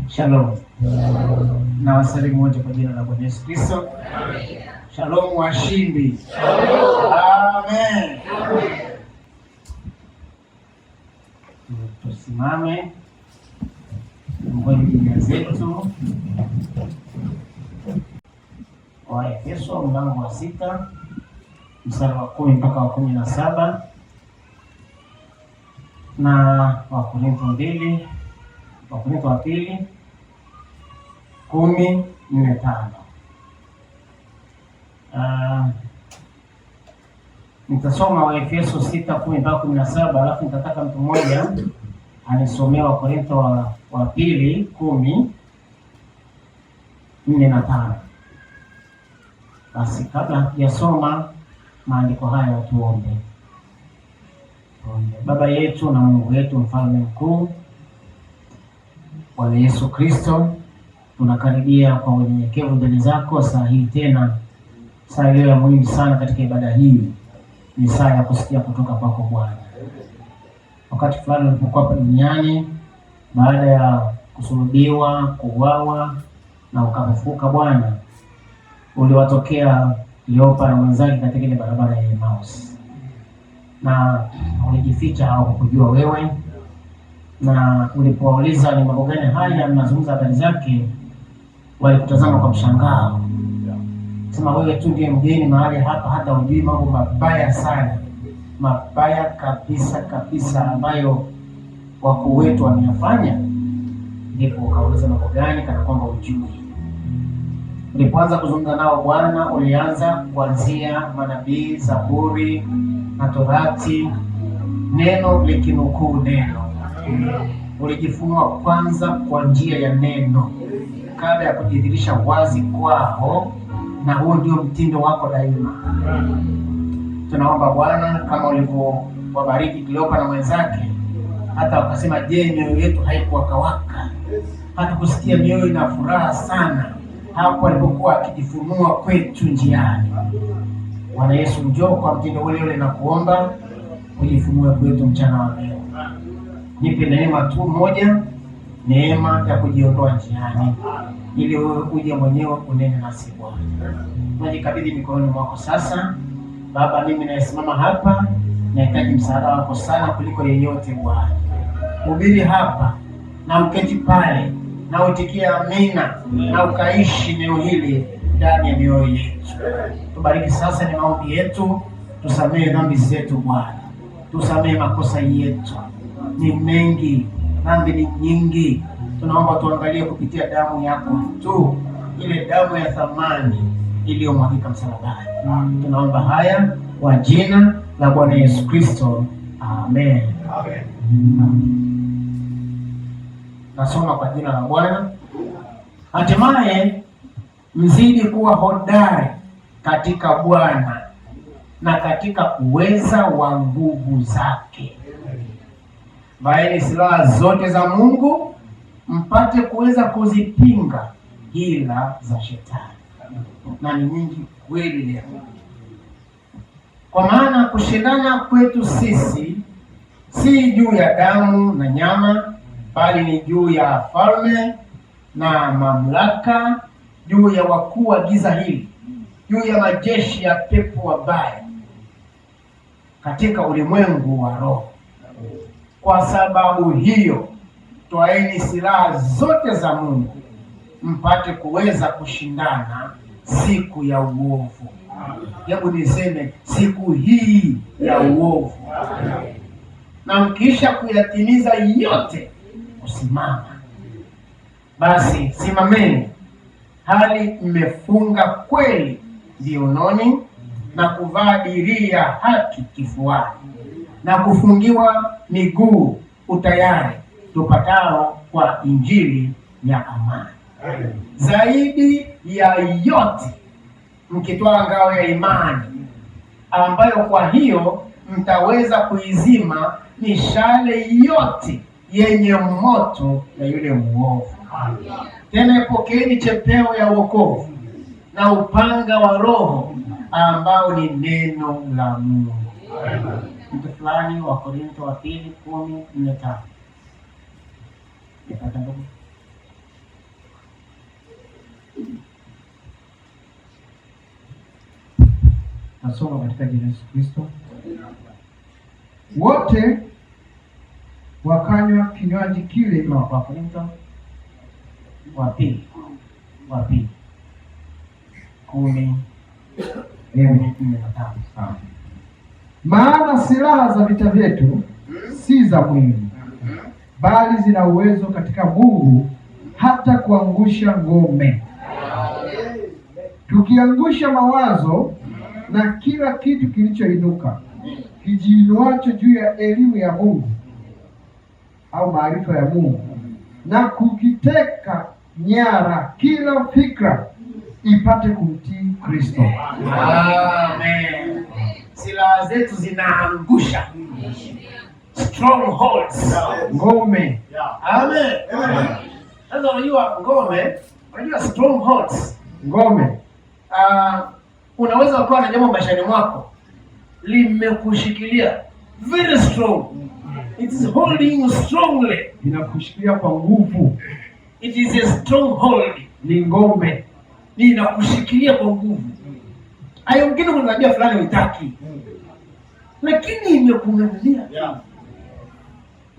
Shalom. Na wasalimu wote kwa jina la Bwana Yesu Kristo. Shalom washindi. Amen. Tusimame tufungue Biblia zetu Waefeso mlango wa 6 mstari wa 10 mpaka wa 17 na Wakorintho 2, Wakorintho wa pili 10:4-5. Nitasoma Waefeso 6:10 mpaka 17, alafu nitataka mtu mmoja anisomee Wakorintho wa pili 10:4 na 5. Basi kabla hatujasoma maandiko haya tuombe. Tuombe. Baba yetu na Mungu wetu, mfalme mkuu, Bwana Yesu Kristo, tunakaribia kwa unyenyekevu mbele zako saa hii tena, saa iliyo ya muhimu sana katika ibada hii ni saa ya kusikia kutoka kwako Bwana. Wakati fulani ulipokuwa hapa duniani, baada ya kusulubiwa, kuuawa na ukafufuka Bwana, uliwatokea Kleopa na mwenzake katika ile barabara ya Emmaus, na ulijificha, hawakukujua wewe, na ulipowauliza ni mambo gani haya mnazungumza habari zake, walikutazama kwa mshangao, sema wewe tu ndiye mgeni mahali hapa, hata hujui mambo mabaya sana, mabaya kabisa kabisa ambayo wakuu wetu wameyafanya. Ndipo ukauliza mambo gani, kana kwamba hujui. Ulipoanza kuzungumza nao Bwana, ulianza kuanzia manabii, Zaburi na Torati, neno likinukuu neno. Ulijifunua kwanza kwa njia ya neno kabla ya kujidhihirisha wazi kwao, na huo ndio mtindo wako daima. Tunaomba Bwana, kama ulivyowabariki Kleopa na mwenzake, hata wakasema, je, mioyo yetu haikuwakawaka? Hata kusikia mioyo ina furaha sana hapo alipokuwa akijifunua kwetu njiani. Bwana Yesu, njoo kwa mtindo ule ule na kuomba ujifunue kwetu mchana wa leo. Nipe neema tu moja, neema ya kujiondoa njiani, ili wewe uje mwenyewe unene nasi Bwana. Najikabidhi mikononi mwako sasa Baba, mimi nayesimama hapa nahitaji msaada wako sana kuliko yeyote Bwana. Hubiri hapa na uketi pale na uitikie amina na ukaishi neno hili ndani ya mioyo yetu. Tubariki sasa, ni maombi yetu, tusamehe dhambi zetu Bwana, tusamehe makosa yetu, ni mengi, dhambi ni nyingi. Tunaomba tuangalie kupitia damu yako tu, ile damu ya thamani iliyomwagika msalabani. Tunaomba haya kwa jina la Bwana Yesu Kristo, amen. Amen. Nasoma kwa jina la Bwana. Hatimaye mzidi kuwa hodari katika Bwana na katika uweza wa nguvu zake. Vaeni silaha zote za Mungu mpate kuweza kuzipinga hila za Shetani, na ni nyingi kweli leo. Kwa maana kushindana kwetu sisi si juu ya damu na nyama, bali ni juu ya falme na mamlaka, juu ya wakuu wa giza hili, juu ya majeshi ya pepo wabaya katika ulimwengu wa roho. Kwa sababu hiyo, twaeni silaha zote za Mungu mpate kuweza kushindana siku ya uovu. Hebu niseme siku hii ya uovu. Na mkiisha kuyatimiza yote kusimama, basi simameni hali mmefunga kweli viunoni na kuvaa dirii ya haki kifuani na kufungiwa miguu utayari tupatao kwa injili ya amani. Zaidi ya yote mkitwaa ngao ya imani, ambayo kwa hiyo mtaweza kuizima mishale yote yenye moto ya yule mwovu. Tena pokeeni chepeo ya wokovu na upanga wa Roho ambao ni neno la Mungu. Mtu fulani wa Korinto wa pili 10:4-5. Nasoma katika jina la Yesu Kristo. Wote wakanywa kinywaji kile. No, Wakorintho wa pili 10 4 na 5. Sawa. Maana silaha za vita vyetu si za mwili, bali zina uwezo katika Mungu hata kuangusha ngome, tukiangusha mawazo na kila kitu kilichoinuka kijiinuacho juu ya elimu ya Mungu au maarifa ya Mungu, na kukiteka nyara kila fikra ipate kumtii Kristo. Amen. Silaha zetu zinaangusha strongholds. Ngome. Amen. Sasa unajua ngome, unajua strongholds. Ngome. Unaweza ukawa na jambo maishani mwako limekushikilia very strong. It is holding you strongly. Inakushikilia kwa nguvu, It is a stronghold. Ni ngome. Linakushikilia kwa nguvu. Hayo mwingine kuna tabia fulani huitaki, lakini imekung'ang'ania.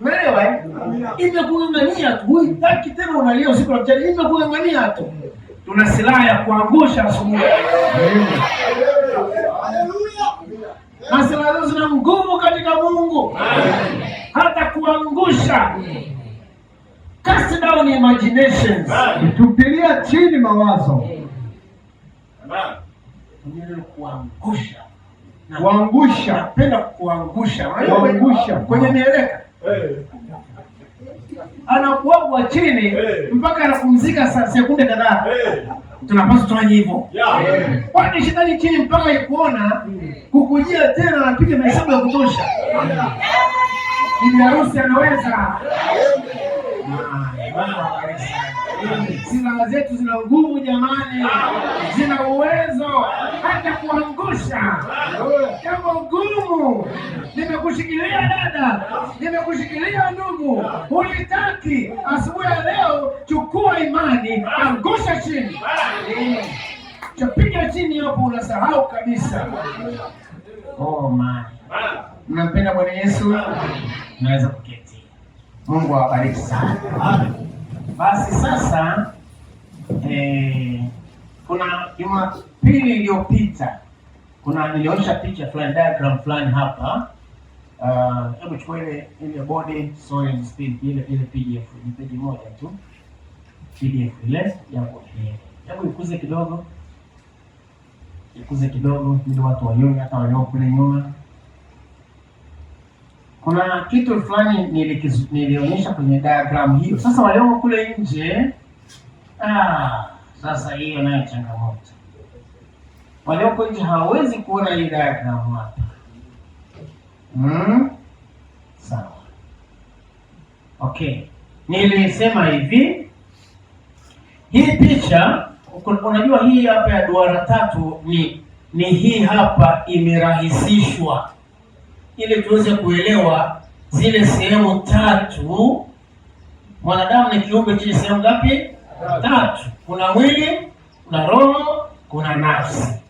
Umeelewa, eh? Imekung'ang'ania tu, huitaki tena, unalia usiku na mchana, imekung'ang'ania tu. Tuna silaha ya kuangusha asubuhi. Na silaha hizo zina nguvu katika Mungu hata kuangusha. Cast down imaginations. Kutupilia chini mawazo, Neno kuangusha. Kuangusha. Napenda kuangusha. Unajua Kuangusha. kwenye mieleka anakuagwa chini mpaka anapumzika sekunde kadhaa. Tunapaswa tufanye hivyo. Kwani shetani chini mpaka ikuona kukujia tena, anapiga mahesabu ya kutosha. Bibi harusi anaweza. Bwana awabariki sana. Silaha zetu zina nguvu jamani, zina uwezo hata kuangusha jambo gumu. Nimekushikilia dada, nimekushikilia ndugu, hulitaki. Asubuhi ya leo, chukua imani, angusha chini, chapiga chini hapo, unasahau kabisa. Oh my. Mnampenda Bwana Yesu? Naweza kuketi. Mungu awabariki sana. Basi sasa kuna Jumapili iliyopita kuna nilionyesha picha fulani, diagram fulani hapa. Hebu chukua ile body, soul and spirit, ile PDF ni peji moja tu, PDF ile ya hebu ikuze kidogo, ikuze kidogo ili watu waione, hata walio kule nyuma. Kuna kitu fulani nilionyesha kwenye diagram hiyo. Sasa walioko kule nje, sasa hiyo nayo changamoto. Walioko nje hawawezi kuona hii diagram hapa. Sawa. Okay. Nilisema hivi, hii picha unajua hii hapa ya duara tatu ni hii hapa imerahisishwa ili tuweze kuelewa zile sehemu tatu. Mwanadamu ni kiumbe chenye sehemu ngapi? Tatu. Kuna mwili, kuna roho, kuna nafsi.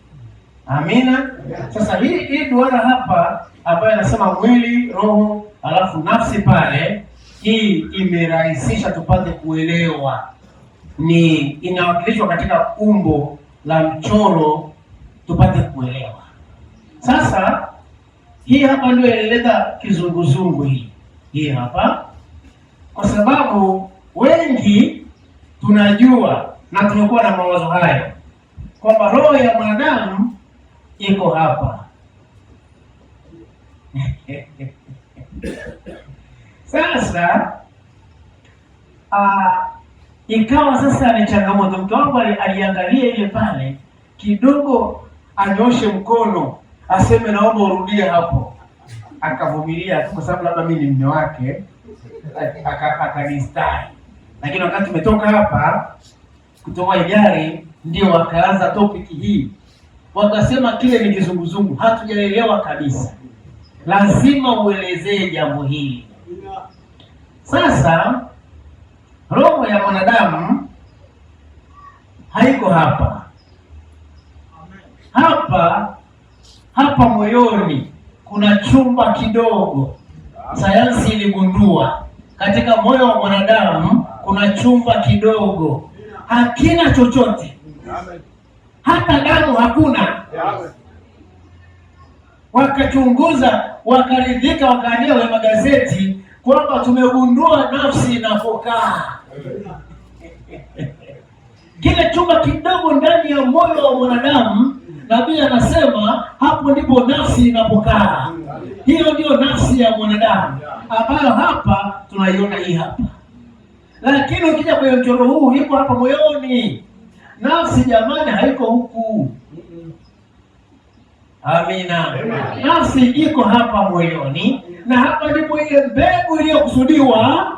Amina. Sasa hii duara hapa ambayo inasema mwili, roho, alafu nafsi pale, hii imerahisisha tupate kuelewa, ni inawakilishwa katika umbo la mchoro tupate kuelewa. Sasa hii hapa ndio ilileta kizunguzungu hii hapa, kwa sababu wengi tunajua na tumekuwa na mawazo hayo kwamba roho ya mwanadamu iko hapa. Sasa ikawa sasa ni changamoto. Mke wangu aliangalia ile pale kidogo, anyoshe mkono aseme naomba urudie hapo, akavumilia kwa sababu labda mimi ni mume wake, akanistari. Lakini wakati tumetoka hapa kutoka gari, ndio wakaanza topic hii, wakasema kile ni kizunguzungu, hatujaelewa kabisa, lazima uelezee jambo hili. Sasa roho ya mwanadamu haiko hapa hapa. Hapa moyoni kuna chumba kidogo. Sayansi iligundua katika moyo wa mwanadamu kuna chumba kidogo, hakina chochote, hata damu hakuna. Wakachunguza, wakaridhika, wakaandika kwenye magazeti kwamba tumegundua nafsi inapokaa. Kile chumba kidogo ndani ya moyo wa mwanadamu, nabii anasema hapo ndipo nafsi inapokaa. Hiyo ndiyo nafsi ya mwanadamu ambayo hapa tunaiona hii hapa, lakini ukija kwenye mchoro huu iko hapa moyoni. Nafsi jamani, haiko huku. Amina. Nafsi iko hapa moyoni, na hapa ndipo ile mbegu iliyokusudiwa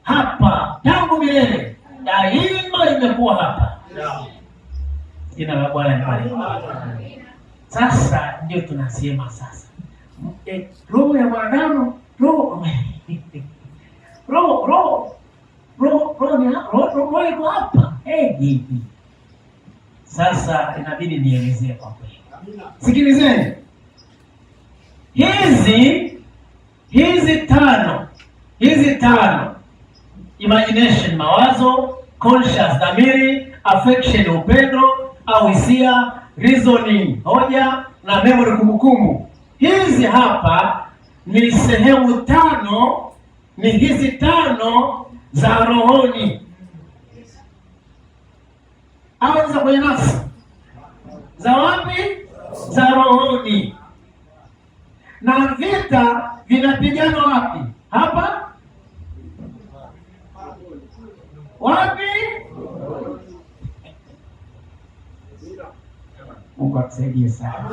hapa tangu milele daima imekuwa hapa. Jina la Bwana libarikiwe. Sasa ndio tunasema sasa, roho ya mwanadamu, roho roho roho roho roho ni roho roho iko hapa hivi. Sasa inabidi nielezee kwa kweli. Sikilizeni, hizi tano: imagination mawazo, conscious dhamiri, affection upendo au hisia, reasoning hoja na memory kumbukumbu. Hizi hapa ni sehemu tano, ni hizi tano za rohoni au za kwenye nafsi. Za wapi? Za rohoni. Na vita vinapiganwa wapi? Hapa wapi? Mungu atusaidie sana.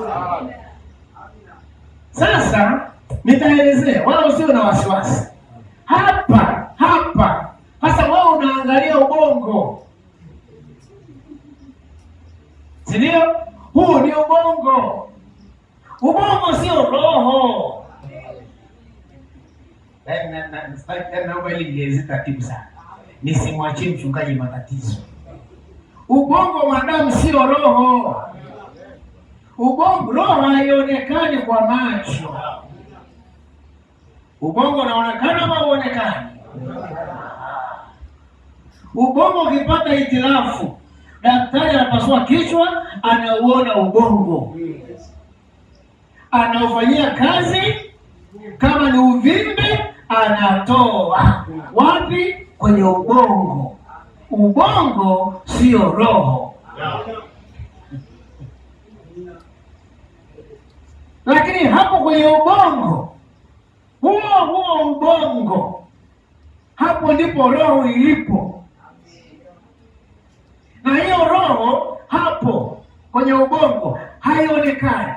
Sasa nitaelezea, wala usio na wasiwasi. Hapa hapa sasa, wewe unaangalia ubongo, si ndio? Huu ni ubongo. Ubongo sio roho. Naomba ili nieleze taratibu sana, nisimwachie mchungaji matatizo. Ubongo wa mwanadamu sio roho. Ubongo, roho haionekani kwa macho. Ubongo unaonekana ama huonekani? Ubongo ukipata hitilafu, daktari anapasua kichwa, anauona ubongo, anaufanyia kazi. Kama ni uvimbe, anatoa wapi? Kwenye ubongo. Ubongo sio roho. Lakini hapo kwenye ubongo huo huo ubongo, hapo ndipo roho ilipo, na hiyo roho hapo kwenye ubongo haionekani,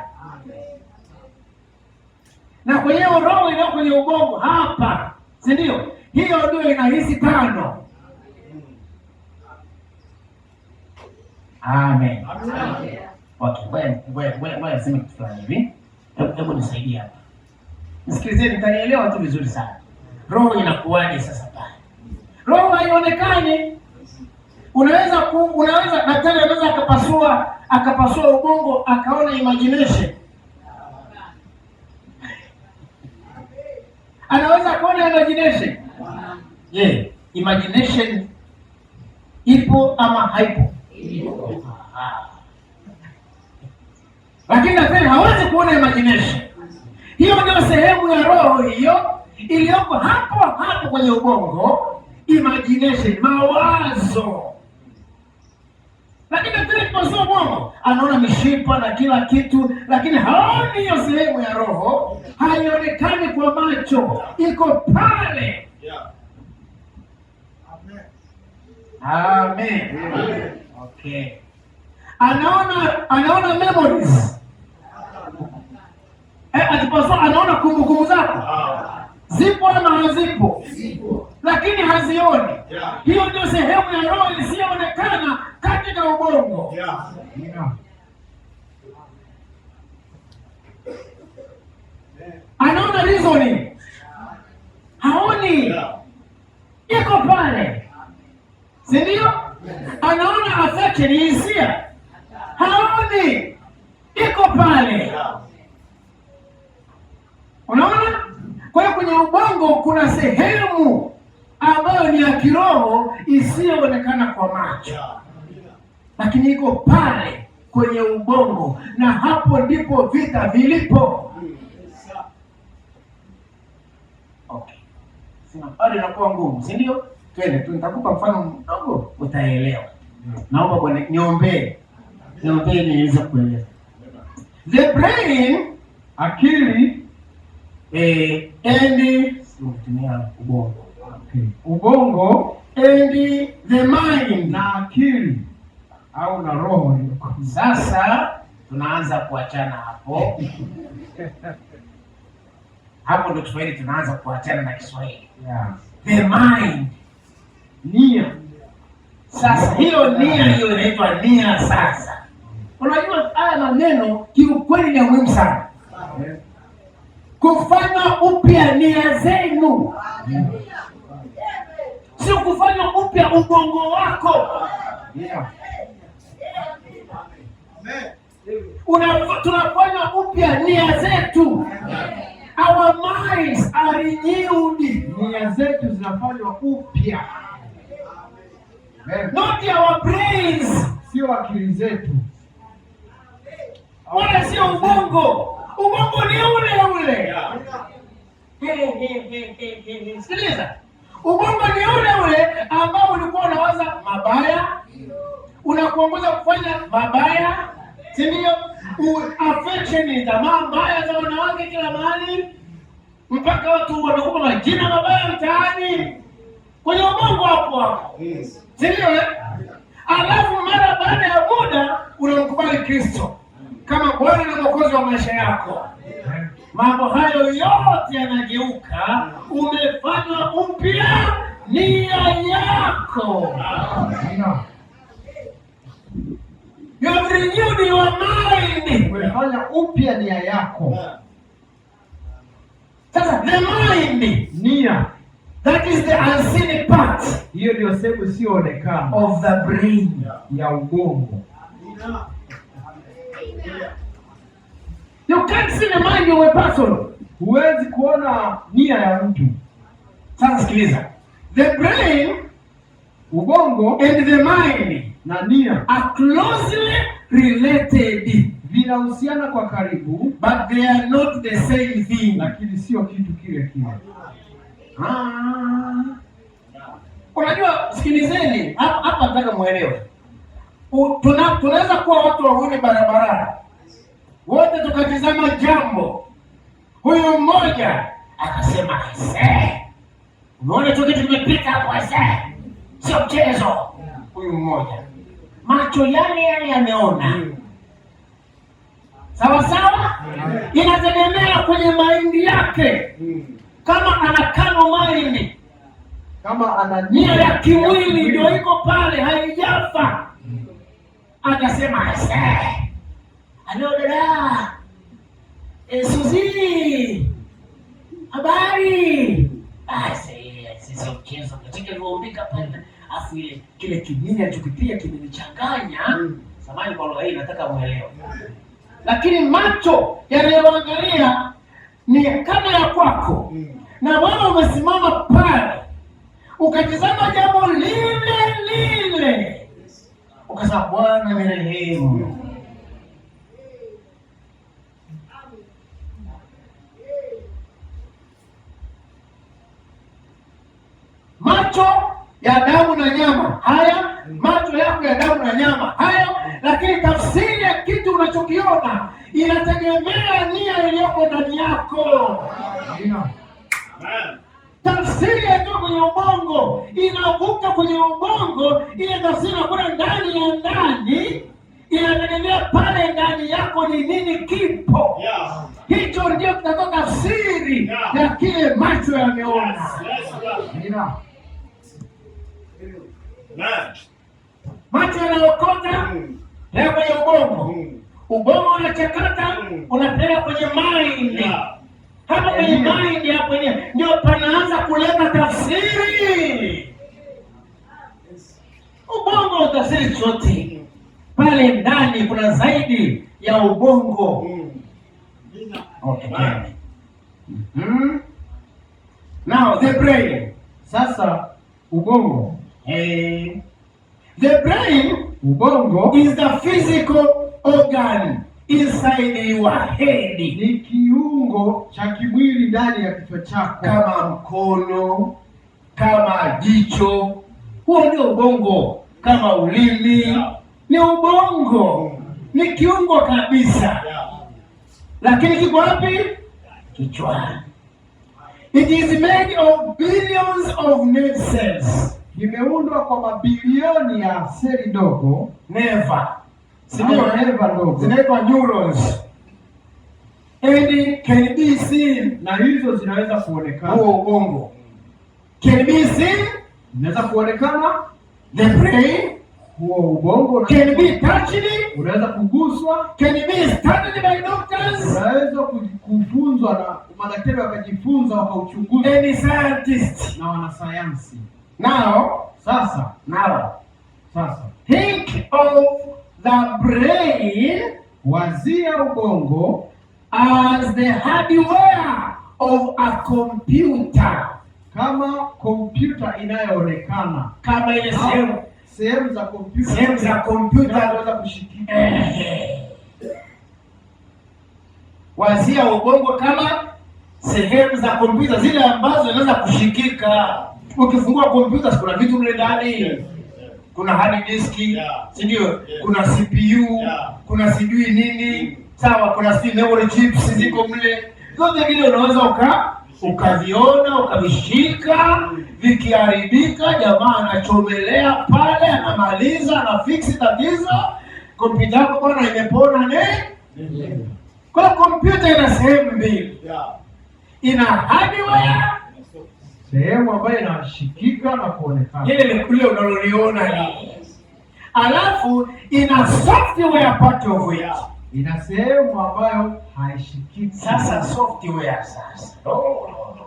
na kwenye hiyo roho iliyo kwenye ubongo hapa, si ndio? Hiyo ndio inahisi tano. Amen. Okay, ngoja ngoja ngoja niseme kitu fulani hivi. Hebu nisaidie hapa. Nisikilizeni, mtanielewa tu vizuri sana. Roho inakuwaje sasa pale? Roho haionekani. Unaweza daktari anaweza akapasua ubongo akaona imagination. Anaweza akaona imagination. Je, imagination ipo ama haipo? Ipo. Lakini daktari hawezi kuona imagination. Hiyo ndio sehemu ya roho hiyo iliyoko hapo hapo kwenye ubongo, imagination, mawazo. Lakini daktari akipasua ubongo anaona mishipa na kila kitu, lakini haoni hiyo sehemu ya roho, haionekani kwa macho, iko pale. Amen. Okay. Anaona memories. Akipasua anaona kumbukumbu zako zipo ama hazipo, lakini hazioni. Hiyo ndio sehemu ya roho isiyoonekana katika ubongo. Anaona reasoning, haoni, iko pale, si ndio? Anaona affection, hisia, haoni. Iko pale. Unaona? Kwa hiyo kwenye ubongo kuna sehemu ambayo ni ya kiroho isiyoonekana kwa macho, lakini iko pale kwenye ubongo, na hapo ndipo vita vilipo. Okay, sina bado, inakuwa ngumu, si ndio? Twende tu, nitakupa mfano mdogo utaelewa. Naomba Bwana niombee, niombee niweze kuelewa. The brain, Akili, and kutumia ubongo, okay, ubongo and the mind. Na akili au na roho. Sasa tunaanza kuachana hapo hapo, ndo Kiswahili tunaanza kuachana na Kiswahili. The mind, Nia. Sasa hiyo nia, hiyo inaitwa nia. Sasa unajua haya maneno kiukweli ni ya muhimu sana, kufanya upya nia zenu, sio kufanya upya ubongo wako. Tunafanya upya nia zetu. Our minds are renewed. Nia zetu zinafanywa upya. Amen. Not our brains. Sio akili zetu. Wala sio ubongo. Ubongo ni ule ule. Sikiliza, ubongo ni ule ule ambao ulikuwa unawaza mabaya, unakuongoza kufanya mabaya, si ndio? Affection ni tamaa mbaya za wanawake kila mahali, mpaka watu wamekupa majina mabaya mtaani, kwenye ubongo hapo hapo, si ndio? Eh? Alafu mara baada ya muda unamkubali Kristo kama Bwana na Mwokozi wa maisha yako, mambo hayo yote yanageuka, umefanywa upya nia yako. Amina. You have renewed your mind. Umefanya upya nia yako. Sasa the mind, Nia that is the unseen part hiyo ndio sehemu isiyoonekana of the brain. Ya ubongo. You can't see the mind of a person. Huwezi kuona nia ya mtu. Sasa sikiliza, the brain Ubongo and the mind na nia are closely related, vinahusiana kwa karibu, but they are not the same thing. Lakini sio kitu kile kile. Ah. Unajua, sikilizeni hapa hapa, nataka muelewe. Tunaweza kuwa watu wawili barabarani, wote tukatizama jambo, huyu mmoja akasema, "Aisee, umeona tu kitu kimepita hapo, aisee, sio mchezo." Huyu mmoja macho yale yale yameona sawa sawa, inategemea kwenye mind yake, kama ana carnal mind, Kama ana nia ya kimwili ndio iko pale, haijafa. Akasema, "Aisee, alo dada, Suzi, habari? Aisee, sio mchezo katika ilivyoumbika pale, afu ile kile kimini alichokipiga kimenichanganya." Samahani kwa lugha hii, nataka muelewe. Lakini macho yanayoangalia ni kama ya kwako, na wewe umesimama pale ukatizama jambo lile lile, ukasema, "Bwana nirehemu." Macho ya damu na nyama haya, macho yako ya damu na nyama hayo, lakini tafsiri ya kitu unachokiona inategemea nia iliyoko ndani yako. Amina. Tafsiri yatoka kwenye ubongo inavuka kwenye ubongo, ile tafsiri inakwenda ndani ya ndani, inategemea pale ndani yako ni nini kipo. Hicho ndio kinatoa tafsiri ya kile macho yameona. Amina. Macho yanaokota leo kwenye ubongo, ubongo unachakata, unapeleka kwenye mind. Hapo kwenye mind hapo yenyewe ndio panaanza kuleta tafsiri. Ubongo utafsiri chochote pale ndani, kuna zaidi ya ubongo. Okay. Now the brain. Sasa ubongo, The brain ubongo is the physical organ inside your head. Ni kiungo cha kimwili ndani ya kichwa chako, Kama mkono, kama jicho, huo ndio ubongo. Kama ulimi ni ubongo, ni kiungo kabisa, lakini kiko wapi? Kichwani. It is made of billions of nerve cells. Kimeundwa kwa mabilioni ya seli ndogo Neva, si ndio? au neva ndogo, Zinaitwa neurons and it can be seen. Na hizo zinaweza kuonekana, Huo ubongo can be seen, zinaweza kuonekana. The brain Huo ubongo can be touched, unaweza kuguswa, can be studied by doctors unaweza kufunzwa na madaktari wakajifunza wakauchunguza and scientists. Na wanasayansi. Now, Sasa now, sasa think of the brain wazia ubongo as the hardware of a computer, kama kompyuta inayoonekana kama ile sehemu au sehemu za kompyuta sehemu za kompyuta zinazoweza kushikika. Ehe. Wazia ubongo kama sehemu za kompyuta zile ambazo zinaweza kushikika. Ukifungua kompyuta, si kuna vitu mle ndani, kuna hard disk, si ndio? Kuna CPU, kuna sijui nini, sawa, kuna sijui memory chips ziko mle, vyote vile unaweza ukaviona ukavishika. Vikiharibika, jamaa anachomelea pale, anamaliza, anafix tatizo, kompyuta yako bwana imepona ne. Kwa hiyo kompyuta ina sehemu mbili, ina hardware Sehemu ambayo inashikika na kuonekana, ile ni kule unaloliona lile, alafu ina software part of it. Ina sehemu ambayo haishikiki. Sasa software sasa, no, no, no.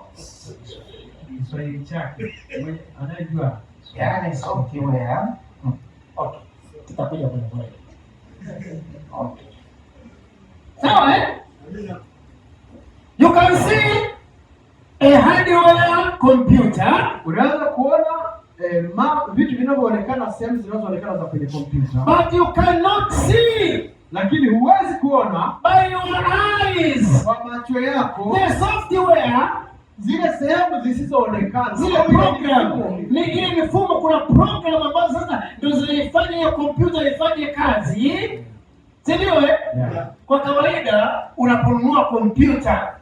Kiswahili chake mwenye anayejua Yaani software. Okay, tutakuja polepole. Okay, sawa eh? You can see a hardware computer, unaweza kuona vitu vinavyoonekana, sehemu zinazoonekana za kwenye kompyuta, but you cannot see lakini huwezi kuona by your eyes kwa macho yako the software, zile sehemu zisizoonekana, zile program, ni ile mifumo. Kuna program ambazo sasa ndio zinaifanya hiyo kompyuta ifanye kazi, si ndio? Eh? Yeah. Kwa kawaida unaponunua kompyuta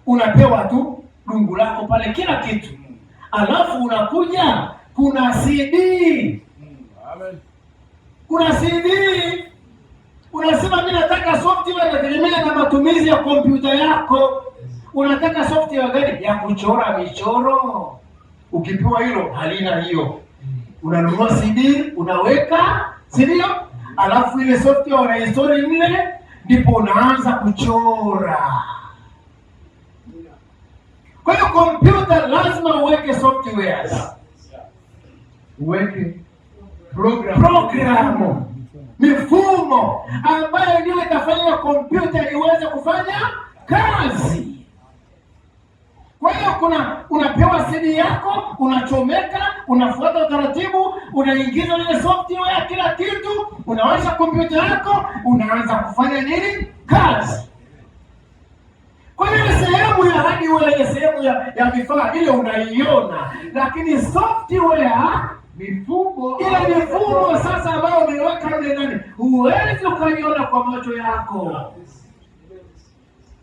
unapewa tu dungu lako pale, kila kitu, alafu unakuja kuna CD, kuna CD unasema mi nataka software, inategemea na matumizi ya kompyuta yako. Unataka software gani? Ya kuchora michoro. Ukipewa hilo halina hiyo, unanunua CD unaweka, si ndio? Alafu ile software unainstall mle, ndipo unaanza kuchora. Kwa hiyo kompyuta lazima uweke softwares, Uweke program, programu, mifumo ambayo ndio itafanya kompyuta iweze kufanya kazi. Kwa hiyo kuna unapewa CD yako, unachomeka, unafuata utaratibu, unaingiza ile software, kila kitu, unawasha kompyuta yako, unaanza kufanya nini? Kazi. Kwa hiyo ile sehemu ya hardware, ile sehemu ya vifaa ile unaiona, lakini software mifumo ile mifumo sasa ambayo umeiweka mle ndani huwezi ukaiona kwa macho yako,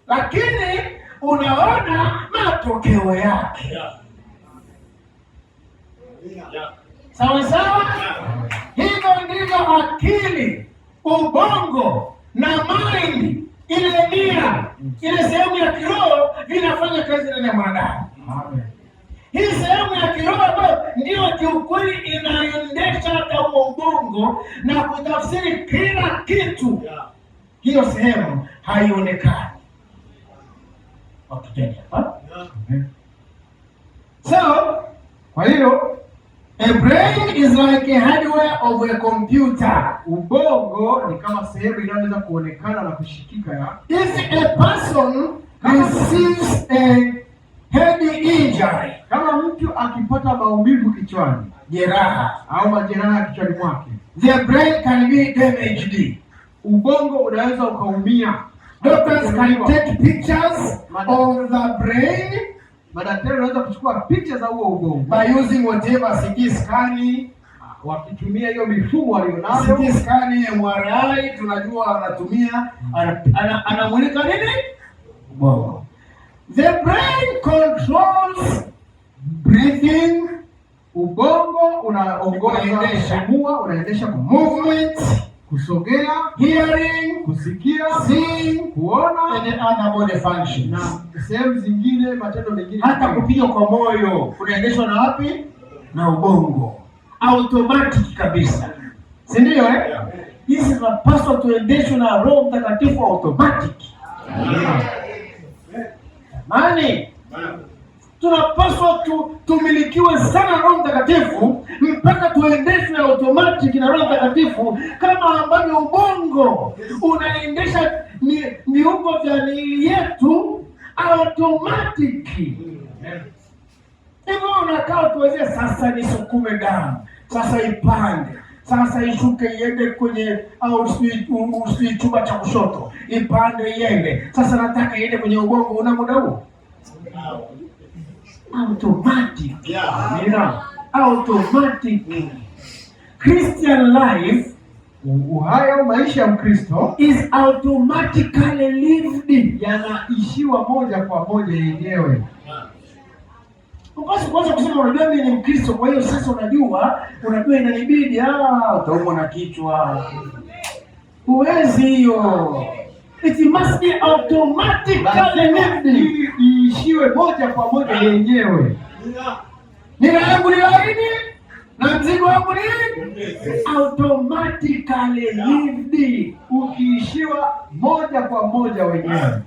lakini unaona matokeo yake. Sawa sawa, hivyo ndivyo akili, ubongo na mind, ile nia, ile sehemu ya kiroho vinafanya kazi ndani ya mwanadamu. Amen. Hii sehemu ya kiroho ambayo ndiyo kiukweli inaendesha hata huo ubongo na kutafsiri kila kitu, hiyo sehemu haionekani. Wakiteni hapa. Amen. So Kwa hiyo A brain is like a hardware of a computer. Ubongo ni kama sehemu inayoweza kuonekana na kushikika ya If a person receives a head injury, kama mtu akipata maumivu kichwani jeraha, au majeraha kichwani mwake, the brain can be damaged. Ubongo unaweza ukaumia. Doctors can take pictures of the brain Madaktari wanaweza kuchukua picha za huo ubongo by using whatever CT scan, wakitumia hiyo mifumo walionayo, CT scan, MRI, tunajua anatumia anamulika nini? Ubongo. The brain controls breathing, Ubongo unaongoza Unaendesha. kupumua, unaendesha kupumua, movement, kusogea, hearing, kusikia, seeing, kuona and other body functions. Na sehemu zingine, matendo mengine. Hata kupiga kwa moyo kunaendeshwa na wapi? Na ubongo, automatic kabisa, si ndio? Eh, hizi zinapaswa tuendeshwe na Roho Mtakatifu automatic. Jamani, tunapaswa tumilikiwe sana na Roho Mtakatifu mpaka tuendeshwe automatic na Roho Mtakatifu, kama ambavyo ubongo unaendesha viungo vya miili yetu automatic. Hivyo unakaa tuweze sasa nisukume damu, sasa ipande, sasa ishuke iende kwenye au sijui chumba cha kushoto, ipande iende. Sasa nataka iende kwenye ubongo, una muda huo? Automatic. Amina. Automatic. Christian life Uhai au maisha ya Mkristo is automatically lived. Yanaishiwa moja kwa moja yenyewe. Upasi kuanza kusema unajua mimi ni Mkristo, kwa hiyo sasa unajua inanibidi, utaumwa na kichwa. Huwezi hiyo. It must be automatically Lazima lived. ili iishiwe moja kwa moja yenyewe. Nira yangu ni laini na mzigo wangu ni automatically lived. Ukiishiwa moja kwa moja wenyewe.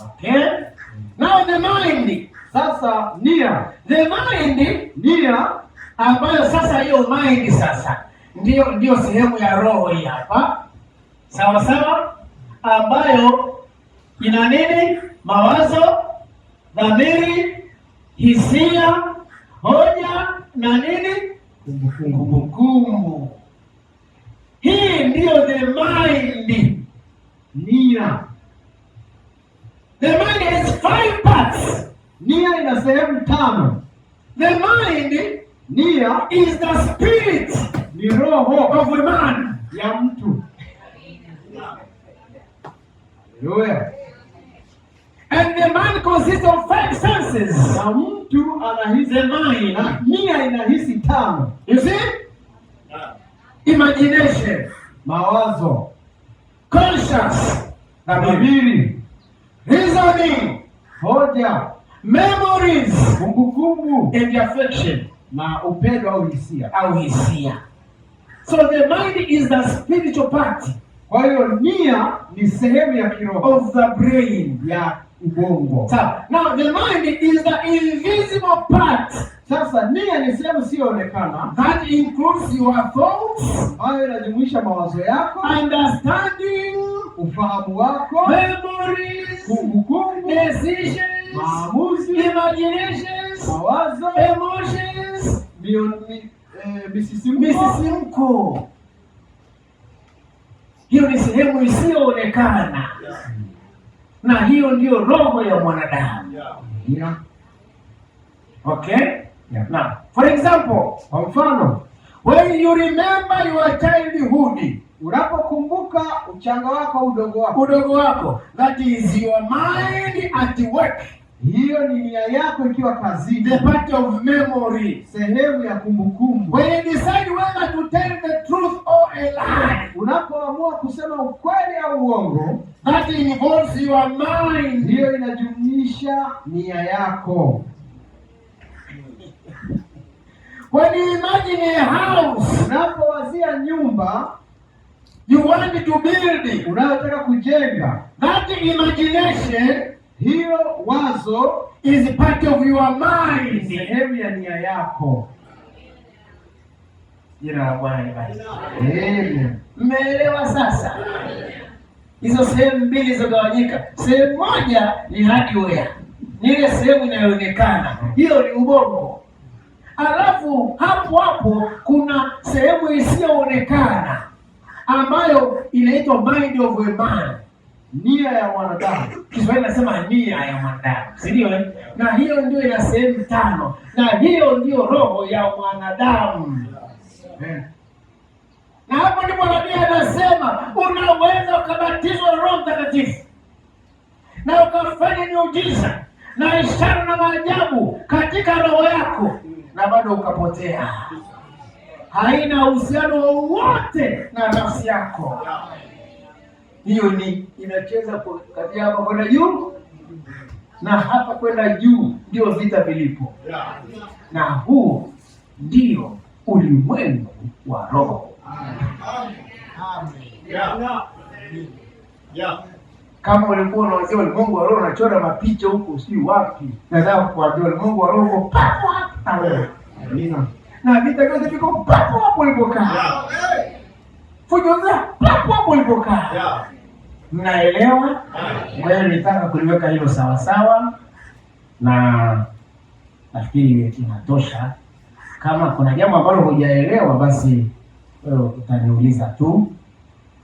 Okay? Now the mind. Sasa nia, The mind nia ambayo sasa hiyo mind sasa ndiyo sehemu ya roho hii hapa, sawa sawa, ambayo ina nini? Mawazo, dhamiri, hisia, hoja na nini? Kumbukumbu. Kumbukumbu. Hii ndiyo the mind. Nia. The mind has five parts. Nia ina sehemu tano. The mind Nia is the spirit ni roho of a man. Ya mtu. Haleluya. And the man consists of five senses. Na mtu anahisi The mind. na nia inahisi tano. You see? Imagination, Mawazo, conscious, dhamiri, reasoning, hoja, memories, kumbukumbu and affection na upendo au hisia. Au hisia. So the mind is the spiritual part Kwa hiyo nia ni sehemu ya kiroho of the brain. Ya ubongo. So now the mind is the invisible part Sasa nia ni sehemu isiyoonekana that includes your thoughts, ambayo inajumuisha mawazo yako, understanding, ufahamu wako, memories, kumbukumbu, decisions, maamuzi, imaginations, mawazo, emotions, misisimko. Misisimko. Hiyo ni sehemu isiyoonekana, na hiyo ndiyo roho ya mwanadamu. Okay? Yeah. Now, for example, Kwa mfano, when you remember your childhood, unapokumbuka uchanga wako au udogo wako, udogo wako, that is your mind at work, hiyo ni nia yako ikiwa kazini, the part of memory. Sehemu ya kumbukumbu. When you decide whether to tell the truth or a lie, Unapoamua kusema ukweli au uongo, that involves your mind. Hiyo inajumuisha nia yako. When you imagine a house Unapowazia nyumba you want to build, unayotaka kujenga, that imagination hiyo wazo is part of your mind. Sehemu ya nia yako. Jina la Bwana libarikiwe. Amen. Mmeelewa sasa? Hizo sehemu mbili zilizogawanyika, sehemu moja ni hardware, ni ile sehemu inayoonekana, hiyo ni ubongo. Alafu hapo hapo kuna sehemu isiyoonekana ambayo inaitwa mind of a man. Nia ya mwanadamu. Kiswahili nasema nia ya mwanadamu, si ndio? Eh? Na hiyo ndio ina sehemu tano, na hiyo ndio roho ya mwanadamu. Amen. Na hapo ndipo nabii anasema unaweza ukabatizwa na Roho Mtakatifu na ukafanya miujiza na ishara na maajabu katika roho yako na bado ukapotea. Haina uhusiano wowote na nafsi yako. Hiyo ni inacheza kati ya hapa kwenda juu na hapa kwenda juu, ndio vita vilipo, na huo ndio ulimwengu wa roho. Kama ulikuwa unawazia ulimwengu wa roho unachora mapicha huko sijui wapi, nataka kukuambia ulimwengu wa roho uko papo hapo na wewe, Amina. na vita vyote viko papo hapo ulipokaa, fujo za papo hapo ulipokaa. Mnaelewa? Kwa hiyo nilitaka kuliweka hilo sawa sawa, na nafikiri inatosha. Kama kuna jambo ambalo hujaelewa, basi wewe utaniuliza tu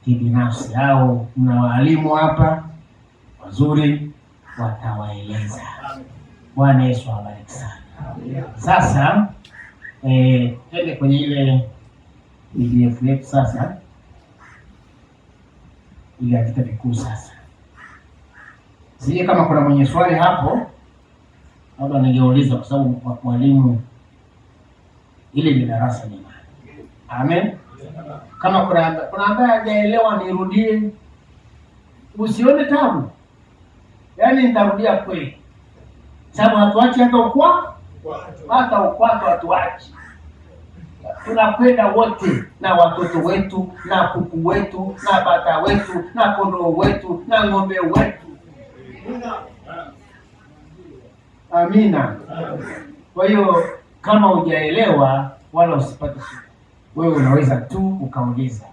kibinafsi, au mna waalimu hapa wazuri watawaeleza. Bwana Yesu awabariki sana. Sasa twende kwenye ile PDF yetu sasa, ile ya vita vikuu sasa. Sijui kama kuna mwenye swali hapo, labda ningeuliza kwa sababu mwalimu, hili ni darasa jamani. Amen. Kama kuna ambaye hajaelewa nirudie, usione tabu, yaani nitarudia kweli, sababu hatuachi hata hata ukwato hatuachi, tunakwenda wote na watoto wetu na kuku wetu na bata wetu na kondoo wetu na ng'ombe wetu. Amina. Kwa hiyo kama hujaelewa wala usipate shida, wewe unaweza tu ukauliza,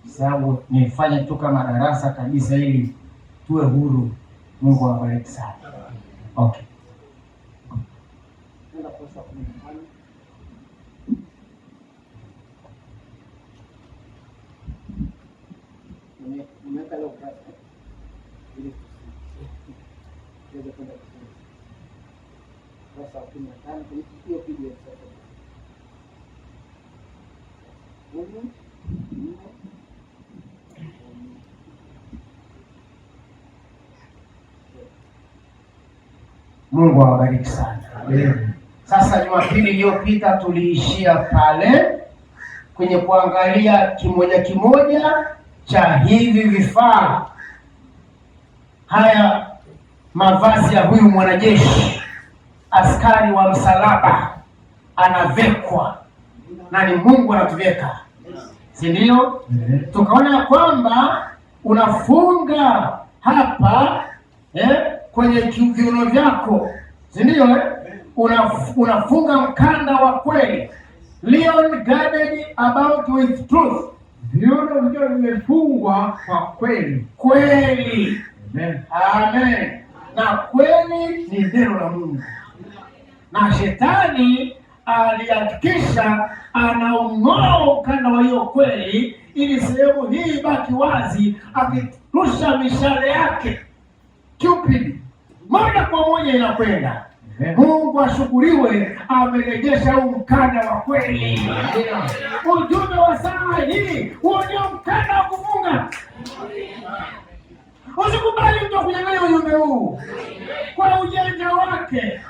sababu nifanye tu kama darasa kabisa, ili tuwe huru. Mungu awabariki sana. Okay. Nimeweka leo kurasa ili tuweze kwenda vizuri. Kurasa wa 15 kwenye hiyo PDF sasa. 10, 4, Mungu awabariki sana. Amen. Sasa Jumapili iliyopita tuliishia pale kwenye kuangalia kimoja kimoja cha hivi vifaa, haya mavazi ya huyu mwanajeshi askari wa msalaba anavekwa na ni Mungu anatuveka, si ndio? Tukaona kwamba unafunga hapa kwenye viuno vyako, si ndio? Unafunga mkanda wa kweli, Loins girded about with truth, Viuno vikiwa vimefungwa kwa kweli. Kweli. Amen. Amen. Na kweli ni neno la Mungu, na shetani alihakikisha anaung'oa ukanda wa hiyo kweli, ili sehemu hii ibaki wazi, akirusha mishale yake Cupid moja kwa moja inakwenda. Amen. Mungu ashukuriwe, amerejesha huu mkanda wa kweli. Ujumbe wa saa hii, huo ndio mkanda wa kufunga. Usikubali mtu akunyang'anya ujumbe huu kwa ujanja wake,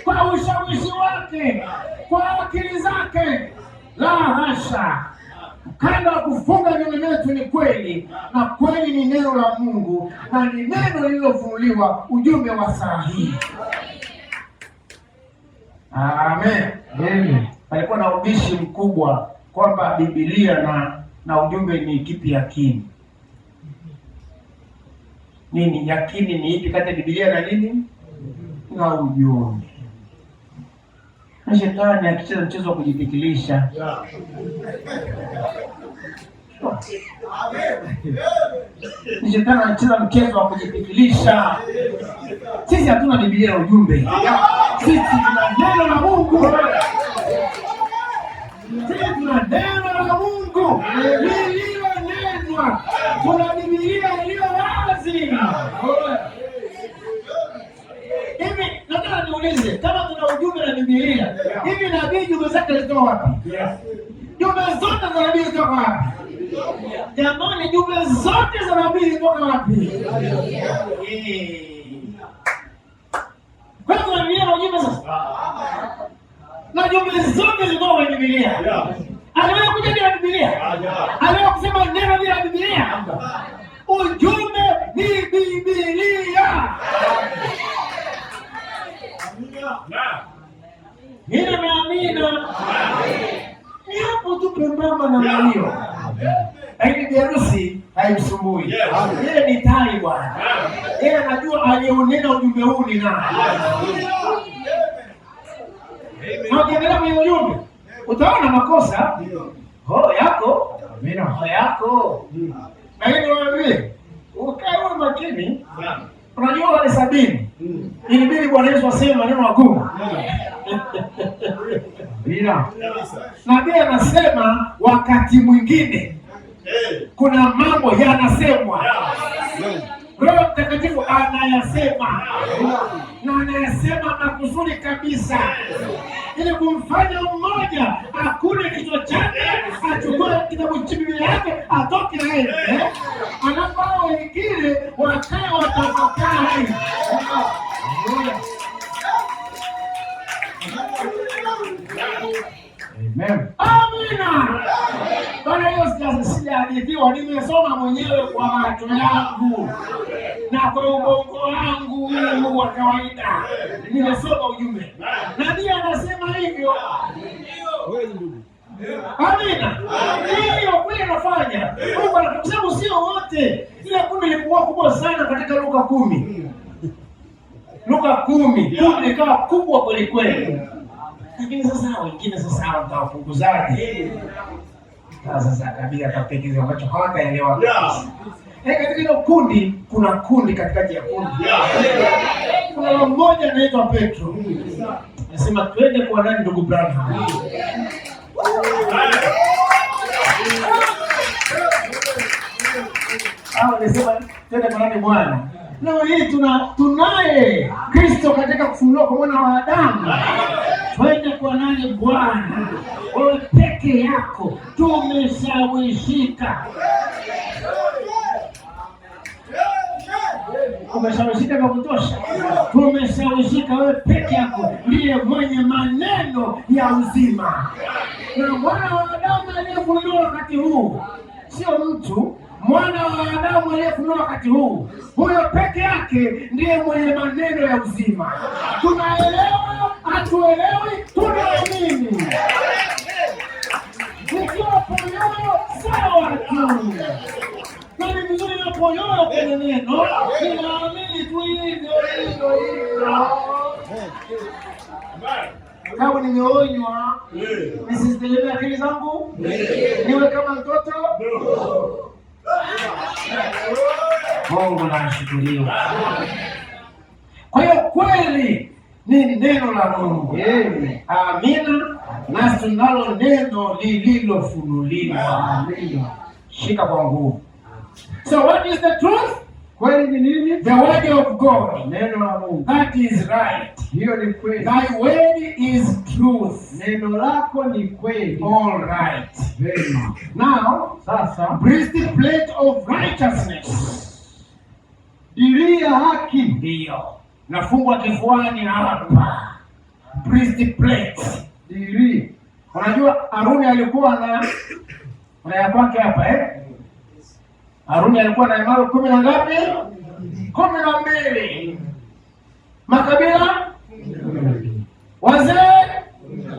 kwa ushawishi wake, kwa akili zake. La hasha! Mkanda wa kufunga viuno vyetu ni kweli, na kweli ni neno la Mungu, na ni neno lililofunuliwa, ujumbe wa saa hii. Amen. Amen. Palikuwa na ubishi mkubwa kwamba Biblia na ujumbe ni kipi yakini? Nini yakini ni ipi kati ya Biblia na nini na ujumbe? Na shetani akicheza mchezo wa kujipikilisha. Ni shetani anacheza mchezo wa kujipikilisha. Sisi hatuna Biblia ya ujumbe. Sisi tuna neno la Mungu. Sisi tuna neno la Mungu lililonenwa. Tuna Biblia iliyo wazi. Hivi nataka niulize, kama tuna ujumbe na Biblia, hivi nabii jumbe zake zilitoka wapi? Jumbe zote za nabii zilitoka wapi? Jamani, jumbe zote za nabii zilitoka wapi? Kwa hiyo tuna Biblia na ujumbe sasa, na jumbe zote zilitoka kwenye Biblia. Aliwahi kuja bila Biblia? Aliwahi kusema neno bila Biblia? Ujumbe ni Biblia. Nina na amina. Ni hapo tu pembamba namna hiyo. Lakini bibi harusi haimsumbui. Yeye ni tai bwana. Yeye anajua aliyeunena ujumbe huu ni nani. Na ukiangalia kwenye ujumbe utaona makosa ho yako ho yako, lakini wewe ukae uwe makini. Unajua wale 70 ilibidi Bwana Yesu aseme maneno magumu. Amina. Nabii anasema wakati mwingine kuna mambo yanasemwa, Roho Mtakatifu anayasema na anayasema makusudi kabisa, ili kumfanya mmoja akule kichwa chake, achukue kitabu cha Biblia yake atoke aende, alafu hao wengine wakae watafakari. Amen. Amina. Bwana, hiyo sijahadithiwa, nimesoma mwenyewe kwa macho yangu na kwa ubongo wangu huu wa kawaida, nimesoma ujumbe. Nabii anasema hivyo. Amina. Hiyo kweli anafanya Mungu, kwa sababu sio wote. Ile kundi lilikuwa kubwa sana katika Luka 10, Luka 10, kundi likawa kubwa kweli kweli. Lakini sasa wengine sasa hawa mtawapunguzaje? Sasa kabila atapekeza ambacho hawataelewa kabisa. Katika hilo kundi kuna kundi katikati ya kundi. Kuna mmoja anaitwa Petro. Anasema twende kwa nani ndugu Branham? Hao anasema twende kwa nani Bwana? Leo hii tunaye Kristo katika kufunuliwa kwa mwana wa Adamu. Twende kwa nani Bwana? Wewe peke yako tumeshawishika. Umeshawishika vya kutosha. Tumeshawishika, wewe peke yako ndiye mwenye maneno ya uzima. Na mwana wa Adamu aliyefunuliwa wakati huu sio mtu. Mwana wa Adamu aliyefunuliwa wakati huu, huyo peke yake ndiye mwenye maneno ya uzima. Tunaelewa, hatuelewi, tunaamini. Nikiwa poyoyo sawa tu, na ni vizuri na poyoyo kwenye neno, ninaamini tu hivyo hivyo hivyo. Kama nimeonywa nisizitegemee akili zangu, niwe kama mtoto. Mungu na ashukuriwe. Kwa hiyo kweli ni neno la Mungu. Amina. Nasi tunalo neno lililofunuliwa. Amina. Shika kwa nguvu. So what is the truth? Kweli ni nini? The word of God. Neno la Mungu. That is right. Hiyo ni kweli. Thy word is truth. Neno lako ni kweli. All right. Vema. Now, Sasa breastplate of righteousness. dirii ya haki. Ndiyo. Nafungwa kifuani hapa. Breastplate. Dirii. Unajua Haruni alikuwa na ya kwake hapa eh? Haruni alikuwa na mawe 10 na ngapi? 12. Makabila wazee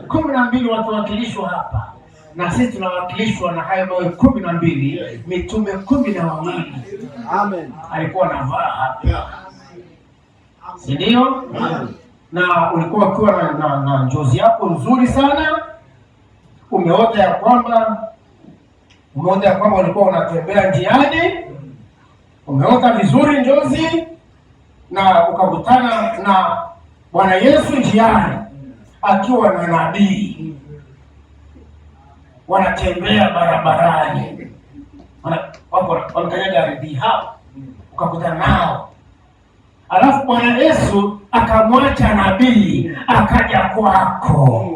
12 watuwakilishwa hapa, na sisi tunawakilishwa na hayo mawe 12, mitume 12. Amen. Alikuwa anavaa hapa, si ndio? Na ulikuwa ukiwa na njozi yako nzuri sana, umeota ya kwamba ulikuwa unatembea njiani, umeota vizuri njozi na ukakutana na Bwana Yesu njiani akiwa na nabii, wanatembea barabarani, wako wanakanyaga ardhi hao, ukakutana nao, alafu Bwana Yesu akamwacha nabii akaja kwako.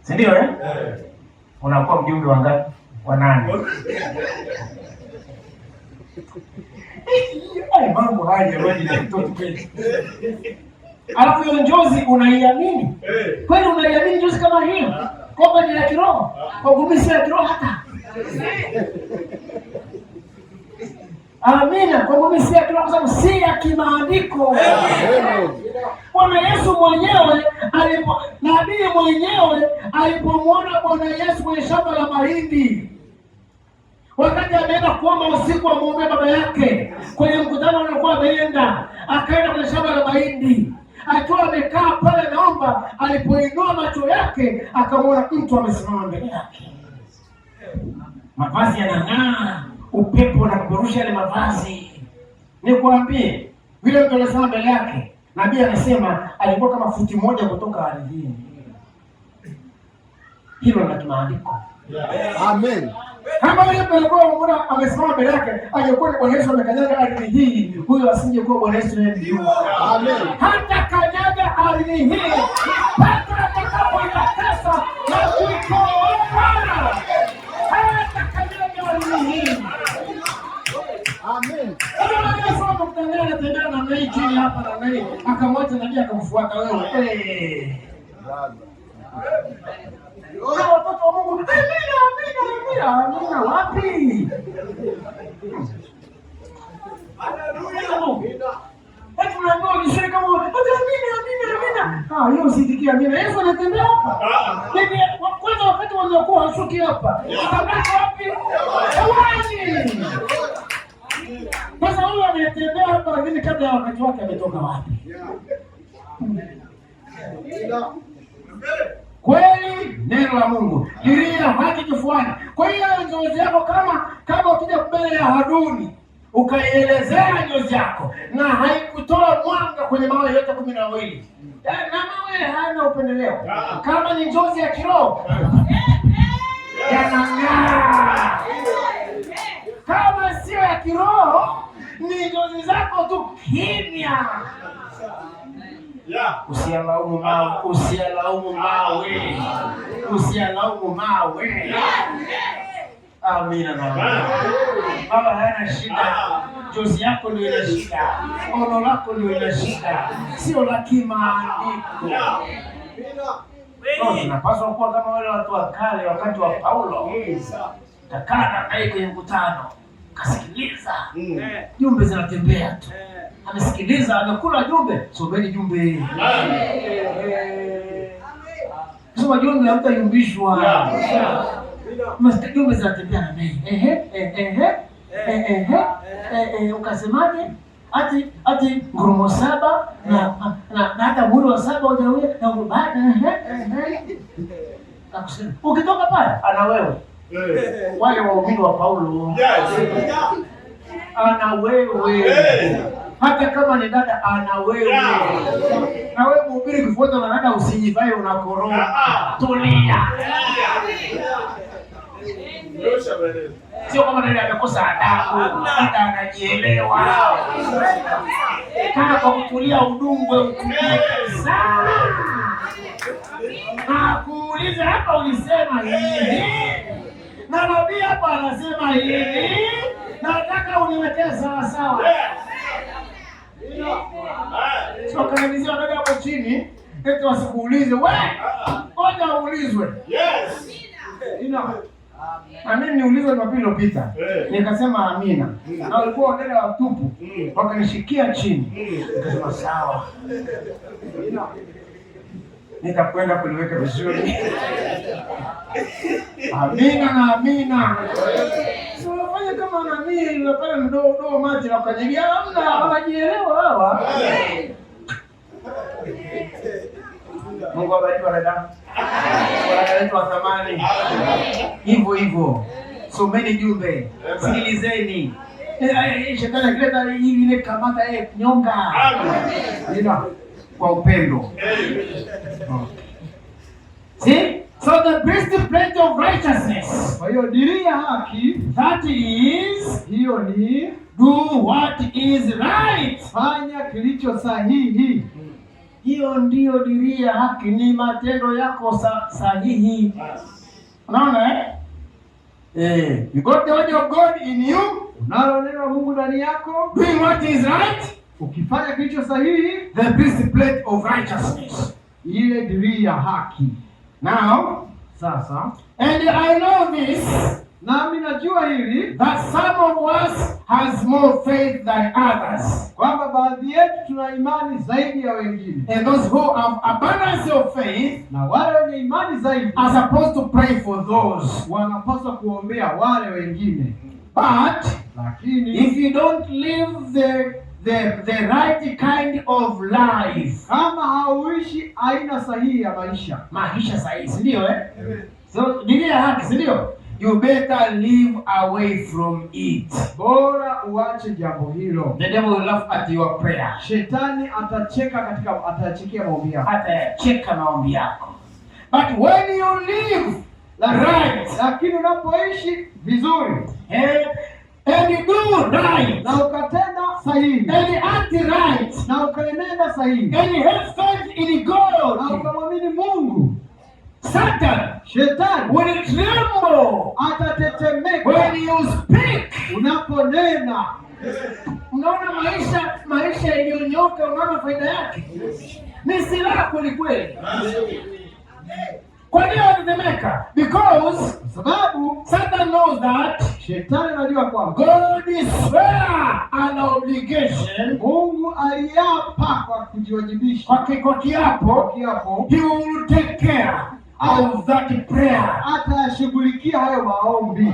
Si ndio, eh? Unakuwa mjumbe wa ngapi? Wa nane. Ay, mambo haya jamani, ni mtoto kweli. Alafu hiyo njozi unaiamini kweli? Unaiamini njozi kama hiyo kwamba ni ya kiroho? Kwangu mimi sio ya kiroho hata. Amina, kwangu mimi si ya kiroho kwa sababu si ya kimaandiko. Bwana Yesu mwenyewe alipo, nabii mwenyewe alipomwona Bwana Yesu kwenye shamba la mahindi wakati ameenda kuomba usiku, amuombea baba yake kwenye mkutano aliokuwa ameenda, akaenda kwenye shamba la mahindi akiwa amekaa pale naomba, alipoinua macho yake akamwona mtu amesimama mbele yake, mavazi yanang'aa, upepo unapeperusha yale mavazi. Nikwambie, yule mtu aliyesimama mbele yake, nabii anasema alikuwa kama futi moja kutoka ardhini. Hilo la kimaandiko. Amen. Kama yule mtu alikuwa ameona amesimama mbele yake, angekuwa ni Bwana Yesu amekanyaga ardhi hii, huyo asingekuwa Bwana Yesu ninayemjua. Amen. Hata kanyaga ardhi hii mpaka atakapoitakasa na kuitoa. Hata kanyaga ardhi hii. Amen. Kama Yesu amekutangana anatembea namna hii chini hapa namna hii, akamwacha nabii akamfuata wewe. Eh. Na watoto wa Mungu, amina, amina, amina, amina wapi? Eti unaambiwa ujishike kama ati amina, amina, amina. Ah, hiyo usiitikie amina. Yesu anatembea hapa. Bibi kwanza wakati waliokuwa washuki hapa. Atabaki wapi? Hewani. Sasa huyu anatembea hapa lakini kabla ya wakati wake ametoka wapi? Kweli neno la Mungu dirii ya haki kifuani. Kwa hiyo njozi yako kama ukija mbele ya Haruni ukaielezea njozi yako na haikutoa mwanga kwenye mawe yote 12, na mawe hayana upendeleo. Kama ni njozi ya kiroho yanang'aa, kama sio ya kiroho ni njozi zako tu kimya. Usiyalaumu mawe, usiyalaumu mawe, usiyalaumu mawe. Amina na amina. Baba hayana shida, njozi yako ndio ina shida, ono lako ndio ina shida, sio la kimaandiko. No, tunapaswa kuwa kama wale watu wa kale wakati wa Paulo. Takaa naye kwenye mkutano, kasikiliza jumbe zinatembea tu, amesikiliza, amekula jumbe. Someni jumbe, soma jumbe, hamtayumbishwa. Jumbe zinatembea na mimi. Ehe, ehe, ehe, ehe, ukasemaje? Ati ngurumo saba na hata muhuri wa saba hujauya na baada, ehe, ehe. Nakusema ukitoka pale ana wewe wale waumini wa Paulo ana wewe, hata kama ni dada ana wewe. Na wewe mhubiri, kufuata na dada usijivae unakoroga, tulia. Sio kama dada amekosa adabu, dada anajielewa. Kama kwa kutulia udungwe, utulie kabisa. Na kuuliza hapa ulisema hivi, na nabii hapa anasema hivi, nataka uniwekee sawa sawa. Sio kanalizia wadada hapo chini, eti wasikuulize we, ngoja uulizwe. Na mimi niulizwe Jumapili iliyopita, nikasema amina, na walikuwa wadada watupu, wakanishikia chini, nikasema sawa, nitakwenda kuliweka vizuri. Amina na amina. So, Yaani kama nani unapata mdogo macho na kukanyagia, hamna, wanajielewa hawa. Mungu awabariki wanadamu. Wanadamu wetu wa thamani. Hivyo hivyo. Someni jumbe, sikilizeni. Shetani akileta hivi ile, kamata nyonga. Amina. Kwa upendo. See? So the breastplate of righteousness. Kwa hiyo dirii ya haki, That is, hiyo ni do what is right. fanya kilicho sahihi. Hiyo ndiyo dirii ya haki, ni matendo yako sahihi. Unaona, eh? You got the word of God in you, Unalo neno la Mungu ndani yako, doing what is right, ukifanya kilicho sahihi, the breastplate of righteousness. Ile dirii ya haki. Now, Sasa and I know this, nami najua hili, that some of us has more faith than others. Kwamba baadhi yetu tuna imani zaidi ya wengine, And those who have abundance of faith na wale wenye imani zaidi are supposed to pray for those. Wanapaswa kuombea wale wengine. But Lakini if you don't live the right kind of life, kama hauishi aina sahihi ya maisha, maisha sahihi, si ndio, eh? So dirii ya haki, si ndio? You better live away from it. Bora uache jambo hilo. The devil will laugh at your prayer. Shetani atacheka katika atachekia maombi yako. Atayacheka maombi yako. But when you live right, Lakini unapoishi vizuri and you do right, na ukatenda sahihi and you act right, na ukaenenda sahihi and you have faith in na God, ukamwamini Mungu, Satan shetani will tremble atatetemeka when you speak. Unaponena. Unaona maisha yaliyonyoka, unaona faida yake ni silaha kweli kweli. Kwa nini wanatetemeka? Because Kwa sababu Satan knows that shetani anajua kwamba God is swear an obligation, Mungu aliapa kwa kujiwajibisha kwa kiapo, kwa kiapo, he will take care of that prayer. Atayashughulikia hayo maombi.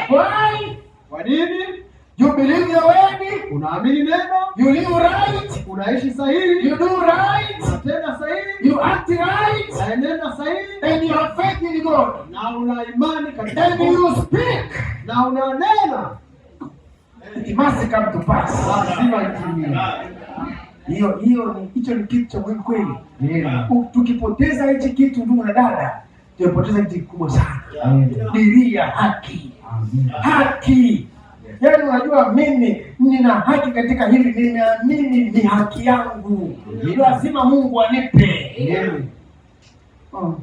Why? Kwa nini? You believe the word, Unaamini neno, you live right, unaishi sahihi, you do right, unatenda sahihi, you act right, unaenenda sahihi, and you have faith in God. Na una imani katika And Mungu, you speak, na unanena, it must come to pass. Lazima itimie. Hiyo hiyo ni hicho ni kitu cha muhimu kweli. Amen. Tukipoteza hichi kitu, ndugu na dada, tumepoteza kitu kikubwa sana. Amen. Dirii ya haki. Amen. Haki. Yaani unajua mimi nina haki katika hili, nimeamini ni haki yangu. Lazima Mungu anipe. Amen. Oh.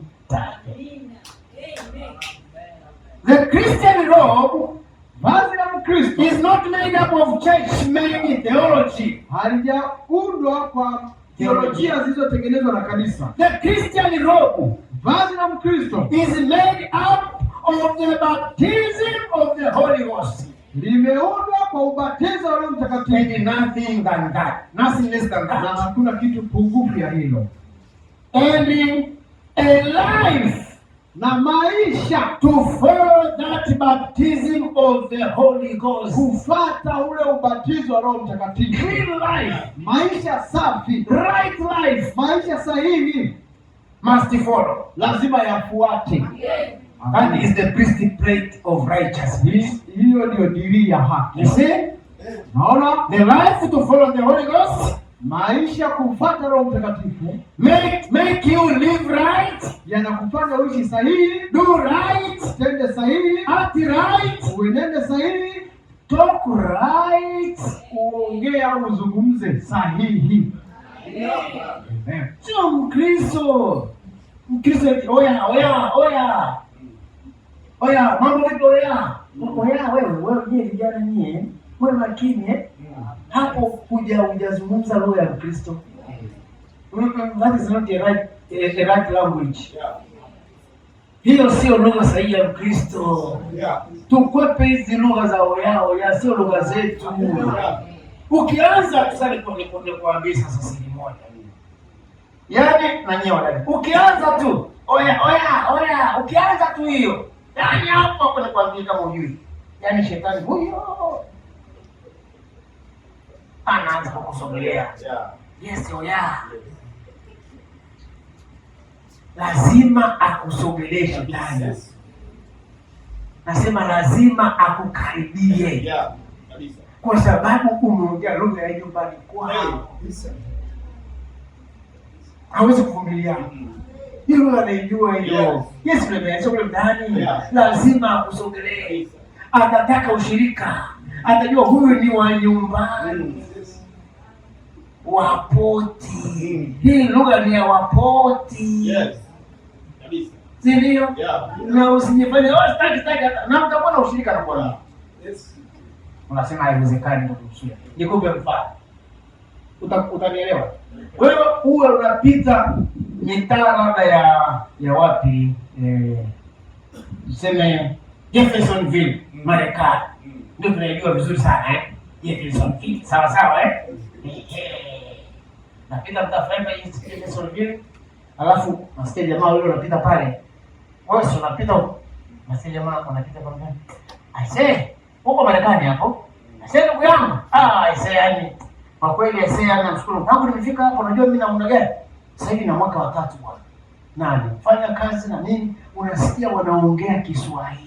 The Christian robe Vazi la Mkristo is not made up of church made theology. Halijaundwa kwa theolojia zilizotengenezwa na kanisa. The Christian robe Vazi la Mkristo is made up of the baptism of the Holy Ghost. Limeundwa kwa ubatizo wa Roho Mtakatifu And nothing than that. Nothing less than na that. hakuna kitu pungufu ya hilo, And a life na maisha to follow that baptism of the Holy Ghost. Kufata ule ubatizo wa Roho Mtakatifu, Clean life, maisha safi, right life maisha sahihi must follow. Lazima yafuate. That is the breastplate of righteousness. Hiyo ndiyo dirii ya haki. You see? Naona The life to follow the Holy Ghost maisha kumfuata Roho Mtakatifu make you live right, yanakufanya uishi sahihi, do right, tende sahihi, act right, uenende sahihi, talk right. Uongee au uzungumze sahihi. Amen. Sio Mkristo. Mkristo eti oya oya oya. Oya, mambo vipi oya? Oya wewe, wewe nyie vijana nyie, wewe makini, eh? Hapo hujazungumza lugha ya Mkristo. That is not a right language. Hiyo sio lugha sahihi ya Mkristo. Tukwepe hizi lugha za oya oya, sio lugha zetu. Ukianza sasa, nikuambie sasa siri moja. Yaani na nyie wadada, ukianza tu oya oya oya, ukianza tu hiyo, yaani hapo hapo nakwambia kama hujui. Yaani shetani huyo anaanza kukusogelea. Yes, oya. Lazima akusogelee shetani. Nasema lazima akukaribie. Kwa sababu umeongea lugha ya nyumbani kwao. Hawezi kuvumilia. Hiyo anaijua hiyo. Yes, yes, kule ndani. Lazima akusogelee. Atataka ushirika. Atajua huyu ni wa nyumbani. Wapoti. Hii lugha ni ya Wapoti. Yes. Kabisa. Si ndio? Yeah. Na usijifanye, oh, sitaki sitaki hata. Na mtakuwa na ushirika na Bwana. Yes. Unasema haiwezekani ndugu Msuya. Nikupe mfano. Utanielewa. Wewe uwe unapita mitaa labda ya wapi, tuseme Jeffersonville, Marekani. Ndio tunaijua vizuri sana eh? Jeffersonville. Sawa sawa eh? Napita mtaa fulani pale Jeffersonville, alafu nasikia jamaa yule anapita pale. Wewe si unapita huko. Nasikia jamaa anapita pale. Aisee, huko Marekani hapo. Aisee ndugu yangu. Ah, aisee yani kwa kweli aisee yani namshukuru. Tangu nimefika hapo unajua mimi namna gani? Sasa hivi na mwaka wa 3 bwana. Nani? Fanya kazi na nini? Unasikia wanaongea Kiswahili.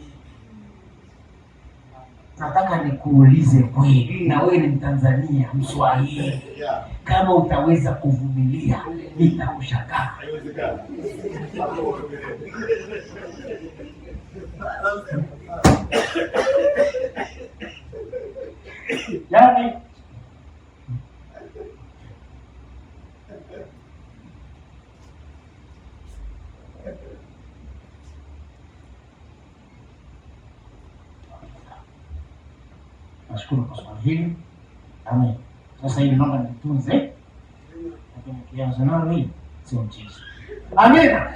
Nataka nikuulize kweli, na wewe ni Mtanzania Mswahili. Kama utaweza kuvumilia nitakushangaa. Haiwezekani. Yaani nashukuru kwa swali hili. Amen. Sasa hili naomba nitunze. Lakini kianza nalo hili sio mchezo. Amina.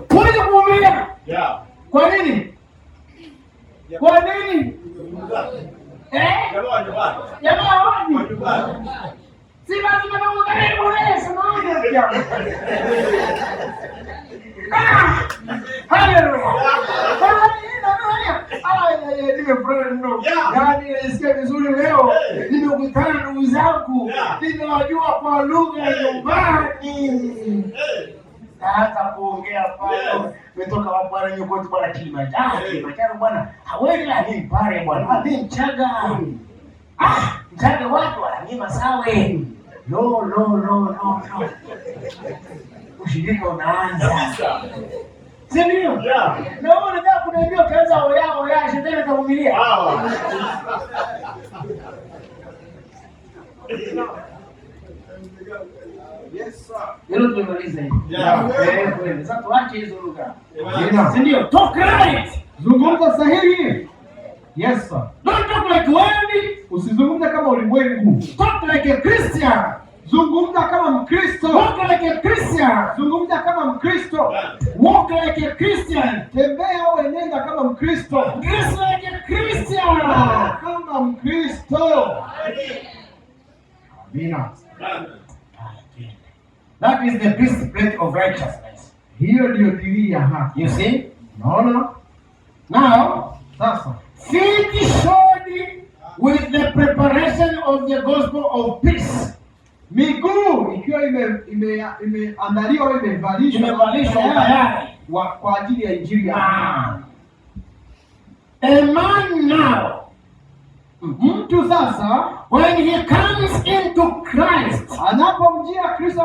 Huwezi kuvumilia. Yeah. Kwa nini? Kwa nini? Jamaa nyumbani. Jamaa wapi? Nyumbani. Si lazima na uangalie bwana, samahani rafiki yangu. Ah! Haleluya. Nimefurahi mno. Yaani nilisikia vizuri leo. Nimekutana na ndugu zangu. Nimewajua kwa lugha ya nyumbani. Naanza kuongea pale. Umetoka wapi bwana? Nyuko kwetu bwana Kilimanjaro. Kilimanjaro bwana. Hawezi la mimi pale bwana. Mimi Mchaga. Mchaga watu wana mimi Masawe. No no no no no. Ushirika unaanza. Kabisa. Si ndio? Yeah. Na wewe unataka kuniambia ukaanza oya oya, shetani atavumilia. Sawa. Yes sir. Hilo tumemaliza hiyo. Yeah. Kweli. Sasa tuache hizo lugha. Amina. Si ndio? Talk right. Zungumza sahihi. Yes sir. Don't talk like worldly. Usizungumze kama ulimwengu. Talk like a Christian. Zungumza kama Mkristo. Walk like a Christian. Zungumza kama Mkristo. Walk like a Christian. Tembea au enenda kama Mkristo. Dress like a Christian. Kama Mkristo. Amina. That is the breastplate of righteousness. Hiyo ndiyo dirii ya haki. You see? Unaona? Now, Sasa feet shod with the preparation of the gospel of peace. miguu ikiwa imeandaliwa au imevalishwa Imevalishwa tayari kwa ajili ya injili ya amani. A man now, Mtu sasa when he comes into Christ, anapomjia Kristo,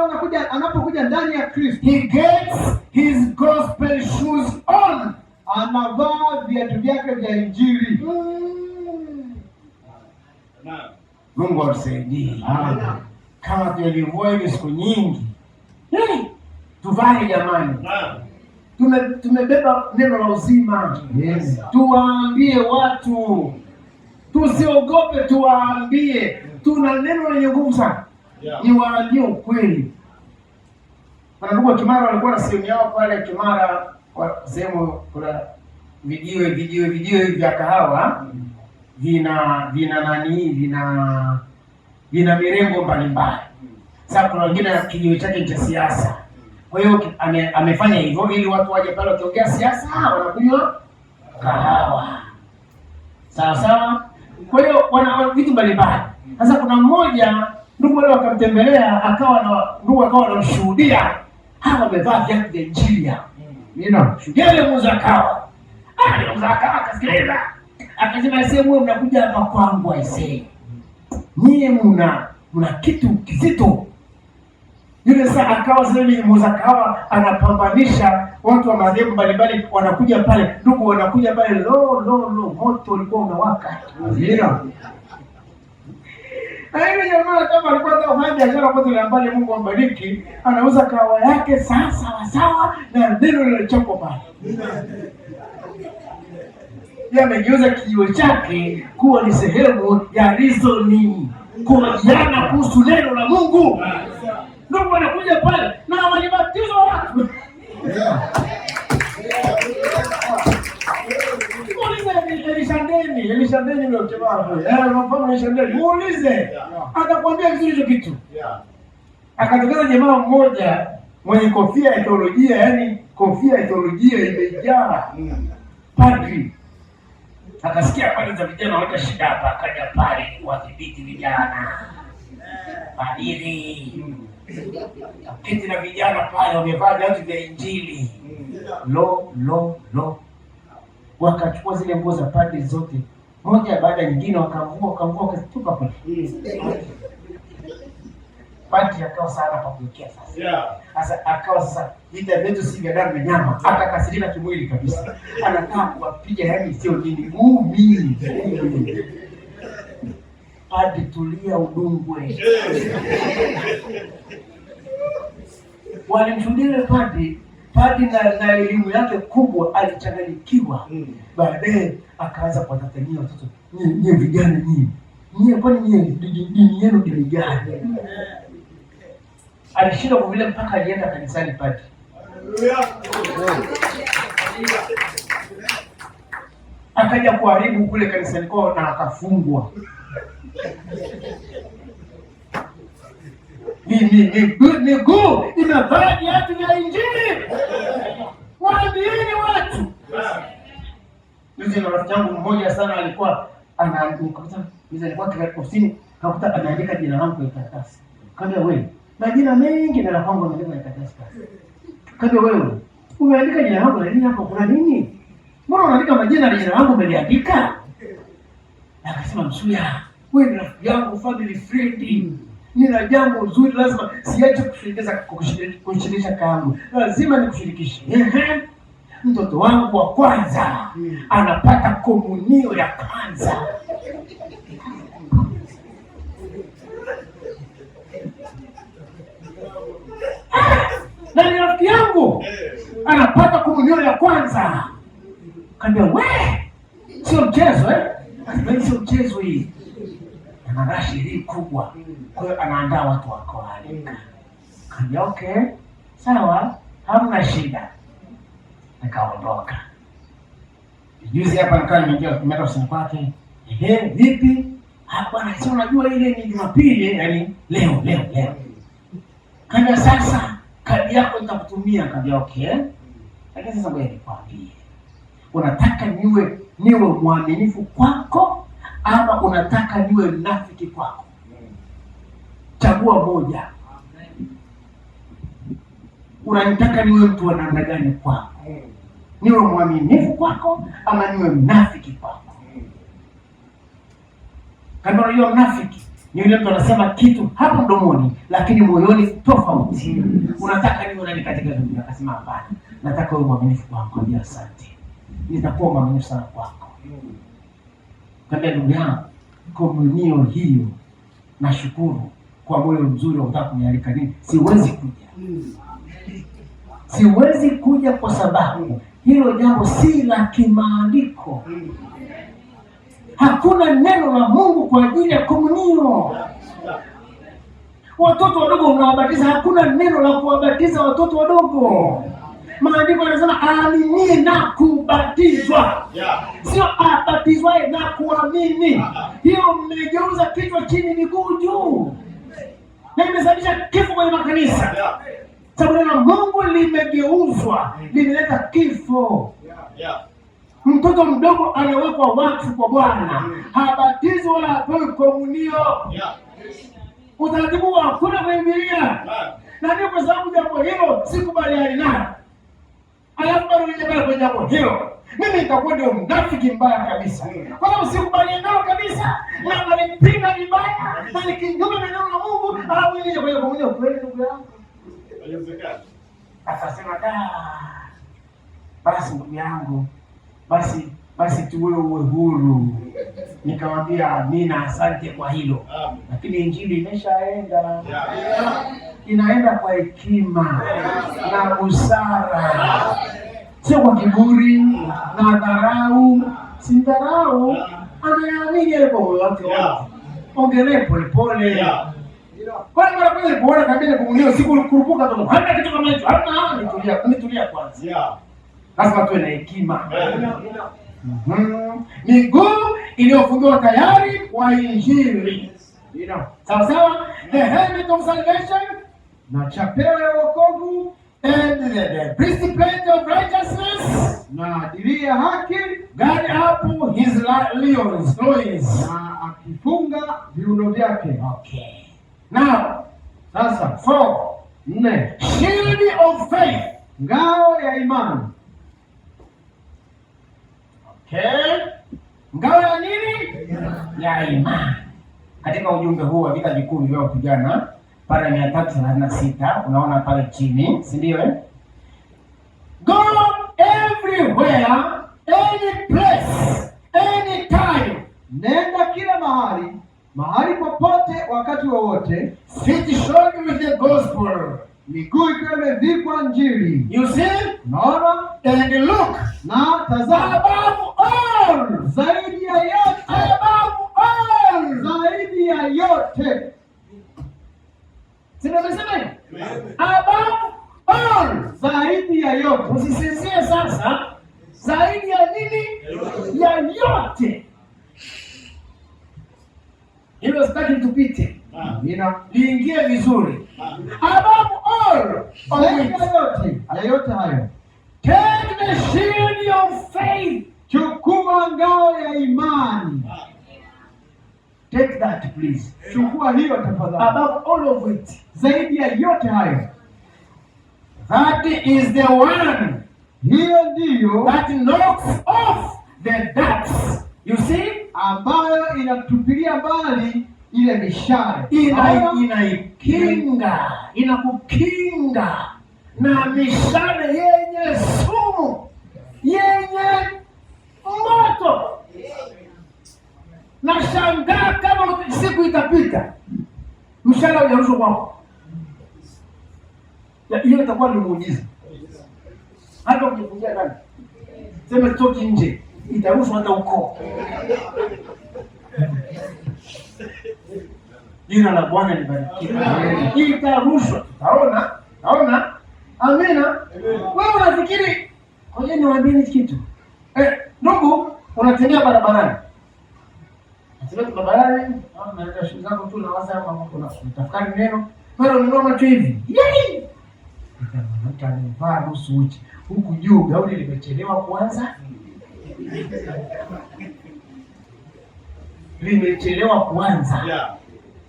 anapokuja ndani ya Kristo, he gets his gospel shoes on. Anavaa viatu vyake vya injili. Mungu atusaidie. Kama tulivua hivi siku nyingi, tuvae jamani. Tumebeba neno la uzima. Yes. Tuwaambie watu, tusiogope, tuwaambie. Tuna neno lenye nguvu sana. Niwaambie ukweli. Ndugu wa Kimara walikuwa na sehemu yao pale Kimara, kwa sehemu kuna vijiwe vijiwe vijiwe vya kahawa vina vina nani vina vina mirengo mbalimbali. Sasa kuna wengine kijiwe chake ni cha siasa. Kwa hiyo amefanya hivyo ili watu waje pale wakiongea siasa wanakunywa Kahawa. Sawa sawa. Kwa hiyo wana vitu mbalimbali. Sasa kuna mmoja ndugu wale wakamtembelea, akawa na ndugu akawa anamshuhudia, hawa wamevaa viatu vya injili hao. Amina. Shuhudia yule muuza kahawa. Ah, yule muuza kahawa akasikiliza. Akasema, aisee, wewe mnakuja hapa kwangu aisee. Nyie mna kitu kizito. Yule sasa akawa sasa ni muuza kahawa anapambanisha watu wa madhehebu mbalimbali wanakuja pale, ndugu wanakuja pale, lo lo lo, moto ulikuwa unawaka. Amina. Na yule jamaa kama alikuwa anataka kufanya biashara kwa ile ambaye Mungu ambariki, anauza kahawa yake sawa sawa sawa na neno lililochapwa pale. Yeye amegeuza kijiwe chake kuwa ni sehemu ya reasoning, kuhojiana kuhusu neno la Mungu. Ndugu wanakuja pale na walibatizwa watu. Muulize Elisha Ndeni, Elisha Ndeni ndio mchemaji. Unamfahamu Elisha Ndeni? Muulize. Atakwambia vizuri hicho kitu. Akatokeza jamaa mmoja mwenye kofia ya teolojia, yani kofia ya teolojia imejaa. Padri. Akasikia habari za vijana wanaleta shida hapa, akaja pale kuwadhibiti vijana. Padri. Aketi na vijana pale wamevaa viatu vya Injili. Lo lo lo. Wakachukua zile nguo za padri zote, moja baada ya nyingine, wakavua wakavua, wakazitupa pale. Padri akawa sana pa kuwekea sasa. Sasa akawa sasa vita vyetu si vya damu na nyama, akakasirika kimwili kabisa, anataka kuwapiga, yani sio nini, ngumi. Padri, tulia udungwe. Walimshuhudia yule padri, padri na elimu yake kubwa alichanganyikiwa. Baadaye akaanza kuwatatania watoto, nyie vijana nyie, nyie kwani nyie dini yenu dini gani? Alishindwa kuvumilia mpaka alienda kanisani padri. Akaja kuharibu kule kanisani kwao na akafungwa. Miguu imevaa viatu vya Injili. Waambieni watu. Juzi na rafiki yangu mmoja sana alikuwa nikakuta, juzi alikuwa katika ofisini, kakuta ameandika jina langu kwenye karatasi. Kaambia wewe, majina mengi na la kwangu ameandika kwenye karatasi. Kaambia wewe, umeandika jina langu na nini hapo kuna nini? Mbona unaandika majina na jina langu umeliandika? Akasema, Msuya, wewe ni rafiki yangu, family friend. Nina jambo zuri, lazima siache kushirikisha kangu. Lazima nikushirikishe. Ehe. Mtoto wangu wa kwanza anapata komunio ya kwanza. Na ni rafiki yangu anapata komunio ya kwanza. Kaambia we, sio mchezo eh? Akasema, sio mchezo hii. Ana rashi hii kubwa. Kwa hiyo anaandaa watu wa kualika. Kaambia okay, sawa, hamna shida. Nikaondoka. Juzi hapa nikawa nimeingia nimeenda ofisini kwake. Ehe, vipi? Ah, bwana, si unajua ile ni Jumapili, yani leo leo leo. Kaambia sasa kadi yako nitakutumia. Kaambia okay. Lakini sasa ngoja nikwambie. Unataka niwe mwaminifu kwako ama unataka niwe mnafiki kwako? Chagua moja. Unanitaka niwe mtu wa namna gani kwako? Niwe mwaminifu kwako ama niwe mnafiki kwako? Kama unajua mnafiki ni yule mtu anasema kitu hapo mdomoni lakini moyoni tofauti. Unataka niwe nani katika dunia? Akasema hapana, nataka uwe mwaminifu kwangu. Nikamwambia asante, nitakuwa mwaminifu sana kwako. Nikamwambia ndugu yangu, komunio hiyo nashukuru kwa moyo mzuri wa kutaka kunialika nini, siwezi kuja. Siwezi kuja kwa sababu hilo jambo si la kimaandiko. Hakuna neno la Mungu kwa ajili ya komunio. Watoto wadogo mnawabatiza, hakuna neno la kuwabatiza watoto wadogo. Maandiko yanasema aaminie na kubatizwa, sio abatizwaye na kuamini. Hiyo mmegeuza kichwa chini miguu juu, na imesababisha kifo kwenye makanisa. Sababu neno la Mungu limegeuzwa, limeleta kifo. Mtoto mdogo anawekwa wakfu kwa Bwana, habatizwi wala hapewi komunio. Utaratibu wa hakuna kwenye Biblia, na ndio kwa sababu jambo hilo sikubaliani nalo, alafu bado nije pale kwenye jambo hilo, mimi nitakuwa ndio mnafiki mbaya kabisa, kwa sababu sikubaliani nalo kabisa, na nalipinga vibaya na ni kinyume na neno la Mungu, alafu nije kwenye komunio. Kweli ndugu yangu? Haiwezekani. Akasema, da, basi ndugu yangu, basi basi tu wewe uwe huru. Nikamwambia amina, asante kwa hilo, Amen. Lakini injili imeshaenda, inaenda kwa hekima na busara, sio kwa kiburi na dharau. Si dharau, anayeamini yale kwa moyo wake wote. Ongelee polepole. Kwa hiyo mara kwanza nilipoona kabisa komunio, sikukurupuka tu. Hamna kitu kama hicho. Hamna, nitulia, nitulia kwanza. Lazima tuwe na hekima. Miguu iliyofungiwa tayari kwa injili. Sawa sawa? The helmet of salvation Na chapeo ya wokovu and the breastplate of righteousness. Na dirii ya haki Gird up his loins. Na akifunga viuno vyake. Okay. Now, Sasa four. nne, Shield of faith. Ngao ya imani. Okay. Ngao ya nini? Ya imani. Katika ujumbe huu wa vita vikuu vilivyopigana pale 336 unaona pale chini, si ndio, eh? Go everywhere, any place, any time, Nenda kila mahali, mahali popote, wakati wowote, feet shod with the gospel. Miguu ikiwa imevikwa Injili. You see? Unaona? And look, Na tazama, above all, zaidi ya yote, above all. Zaidi ya yote, Si ndio amesema hivyo? Above all. Zaidi ya yote, Usisinzie sasa, zaidi ya nini? Ya yote. Hilo sitaki tupite, Amina. Liingie vizuri. Above all of Zaidi it, ya yote, ya yote hayo, take the shield of faith. Chukua ngao ya imani. Take that, please. Chukua hiyo tafadhali. Above all of it. Zaidi ya yote hayo, That is the one hiyo ndiyo that knocks off the darts. You see? Ambayo inatupilia mbali ile mishale. Ina inaikinga, inakukinga na mishale yenye sumu, yenye moto. Nashangaa kama siku itapita mshale haujarushwa kwako. Hiyo itakuwa ni muujiza. Hata ukifungia ndani, sema toki nje, itarushwa hata huko. Jina la Bwana libarikiwe. Itarushwa, tutaona, tutaona. Amina. Wewe unafikiri, ngoja niwaambieni kitu. Eh, ndugu, unatembea barabarani. Unatembea barabarani, unaenda shughuli zako tu, unawaza mambo, kuna tafakari neno. Mara unainua macho hivi. Yei! Mtu amevaa nusu uchi. Huku juu gauni limechelewa kuanza. Limechelewa kuanza.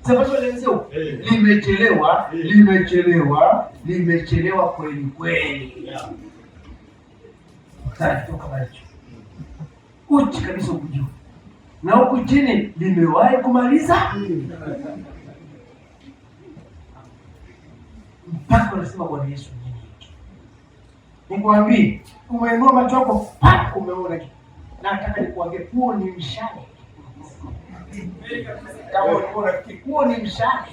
Sasa Eh. limechelewa, limechelewa, limechelewa kweli kweli. Sasa kitu kama hicho. Uchi kabisa huku juu. Na huku chini limewahi kumaliza mpaka unasema, Bwana Yesu, nini hiki? Nikwambie, umeinua macho yako pa umeona kitu. Nataka nikuambie huo ni mshale. Kama ulikuwa unafikiri huo ni mshale.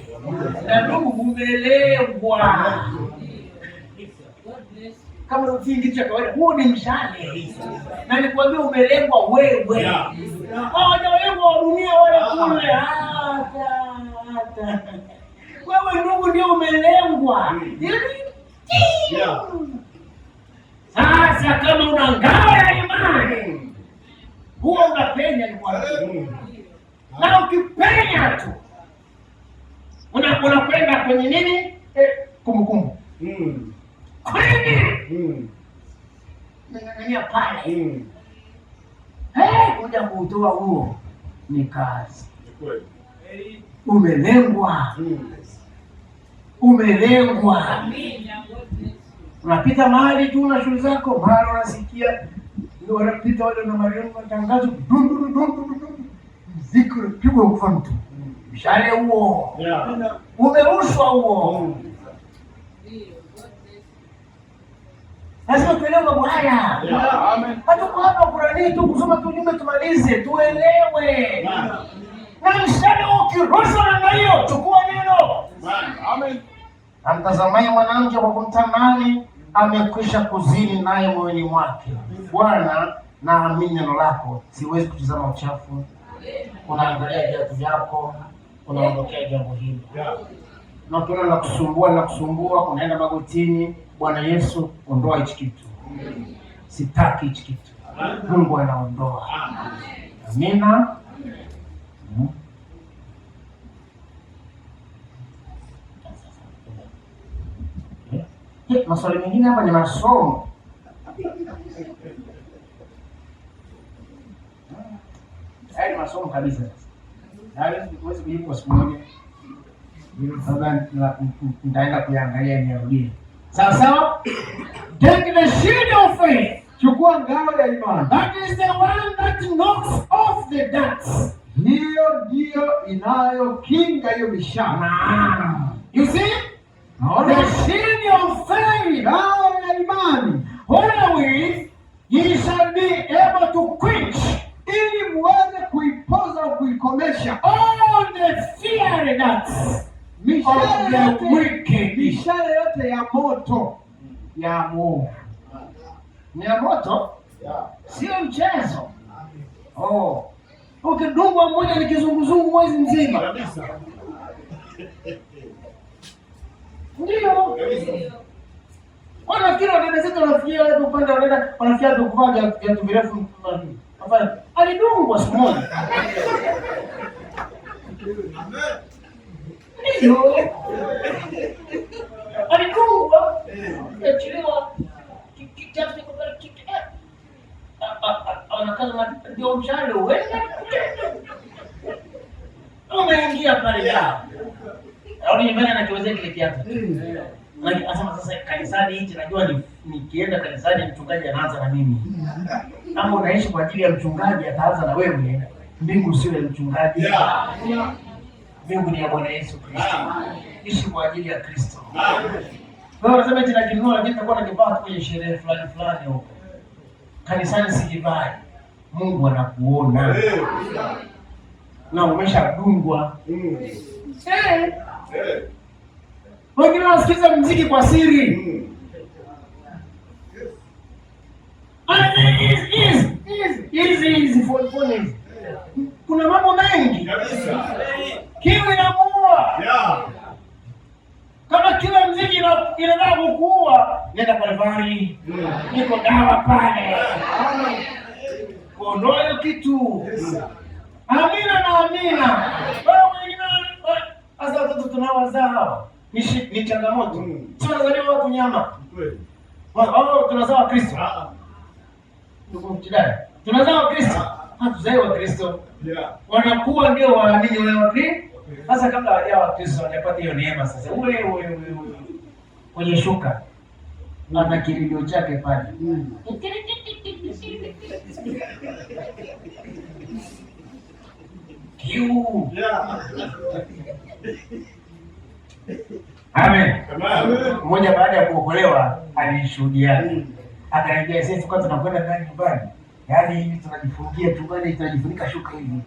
Na ndugu, umelengwa. Kama unafikiri kitu cha kawaida, huo ni mshale. Na nikwambie umelengwa wewe. Hawajalengwa wa dunia wale kule. Hata hata. Wewe ndugu ndio umelengwa. Yaani, sasa kama una ngao ya imani, huwa unapenya, nikwambie. Na ukipenya tu unakwenda kwenye nini? Eh, kumbukumbu. Kwenye ning'ang'ania pale. Kuja kuutoa huo ni kazi. Ni kweli. Umelengwa, umelengwa. Unapita mahali tu na shughuli zako, mahali unasikia ndio wanapita wale na malengo matangazo, dum dum dum dum dum, mziki unapigwa kufa mtu, mshale huo umerushwa huo. Lazima tuelewe mambo haya. Hatuko hapa Qurani tu kusoma tu jumbe tumalize, tuelewe. Na mshale huo ukirushwa namna hiyo, chukua neno. Amtazamaye mwanamke kwa kumtamani amekwisha kuzini naye moyoni mwake. Bwana, naamini neno lako, siwezi kutizama uchafu. Unaangalia viatu vyako, unaondokea jambo hili na ukiona la kusumbua la kusumbua, unaenda magotini. Bwana Yesu, ondoa hichi kitu, sitaki hichi kitu. Mungu anaondoa. Amina. Maswali mengine hapa ni masomo. Haya ni masomo kabisa. Sasa huwezi kujibu kwa siku moja. Sasa nitaenda kuyaangalia nirudie. Sawa sawa? Take the shield of faith. Chukua ngao ya imani. That is the one that knocks off the darts. Hiyo ndiyo inayokinga hiyo mishale. Naam. You see? Naona The shield of faith. ngao ya imani, Wherewith ye shall be able to quench ili muweze kuipoza au kuikomesha all the fiery darts of mishale the yote, wicked. mishale yote ya moto ya mwovu. Ni ya moto, sio mchezo. Oh. Ukidungwa mmoja ni kizunguzungu mwezi mzima. Kabisa. Ndio. Kabisa. Wanafikiri wadada zetu wanafikia wapi upande wanaenda wanafikia wapi kuvaa viatu virefu. Hapana. Alidungwa siku moja. Ndio. Alidungwa. Achiliwa. Kiatu kiko pale anakaza ndio mshale uende. Umeingia pale dawa. Arudi nyumbani anakiwezea kile kiatu. Lakini asema sasa kanisani hichi najua nikienda kanisani mchungaji anaanza na mimi. Kama unaishi kwa ajili ya mchungaji ataanza na wewe. Mbingu sio ya mchungaji. Mbingu ni ya Bwana Yesu Kristo. Ishi kwa ajili ya Kristo. Wewe unasema eti nakinunua lakini nitakuwa nakivaa tu kwenye sherehe fulani fulani huko. Kanisani sikivai. Mungu anakuona na umeshadungwa. Eh. Wengine wanasikiliza mziki kwa siri. Hizi hizi hizi phone phone hizi. Kuna mambo mengi. Kabisa. Kiu inamuua. Kama kila mziki inataka kukuua, nenda Kalvari. Niko dawa pale. Kuondoa hiyo kitu. Amina na amina. Wewe mwingine sasa watoto tunaowazaa hawa ni changamoto. Sio wanazaliwa watu nyama. Kweli. Wao tunazaa Wakristo. Ndugu Mchidai. Tunazaa Wakristo. Hatuzai Wakristo. Wanakuwa ndio waamini wale wa Kristo. Sasa kabla hawajawa Wakristo hawajapata hiyo neema sasa. Ule ule ule ule. Kwenye shuka ana kililio chake pale. Kiu. Amen. Mmoja baada ya kuokolewa alishuhudia. Akaniambia sisi tulikuwa tunakwenda ndani nyumbani. Yaani hivi tunajifungia chumbani tunajifunika shuka hivi.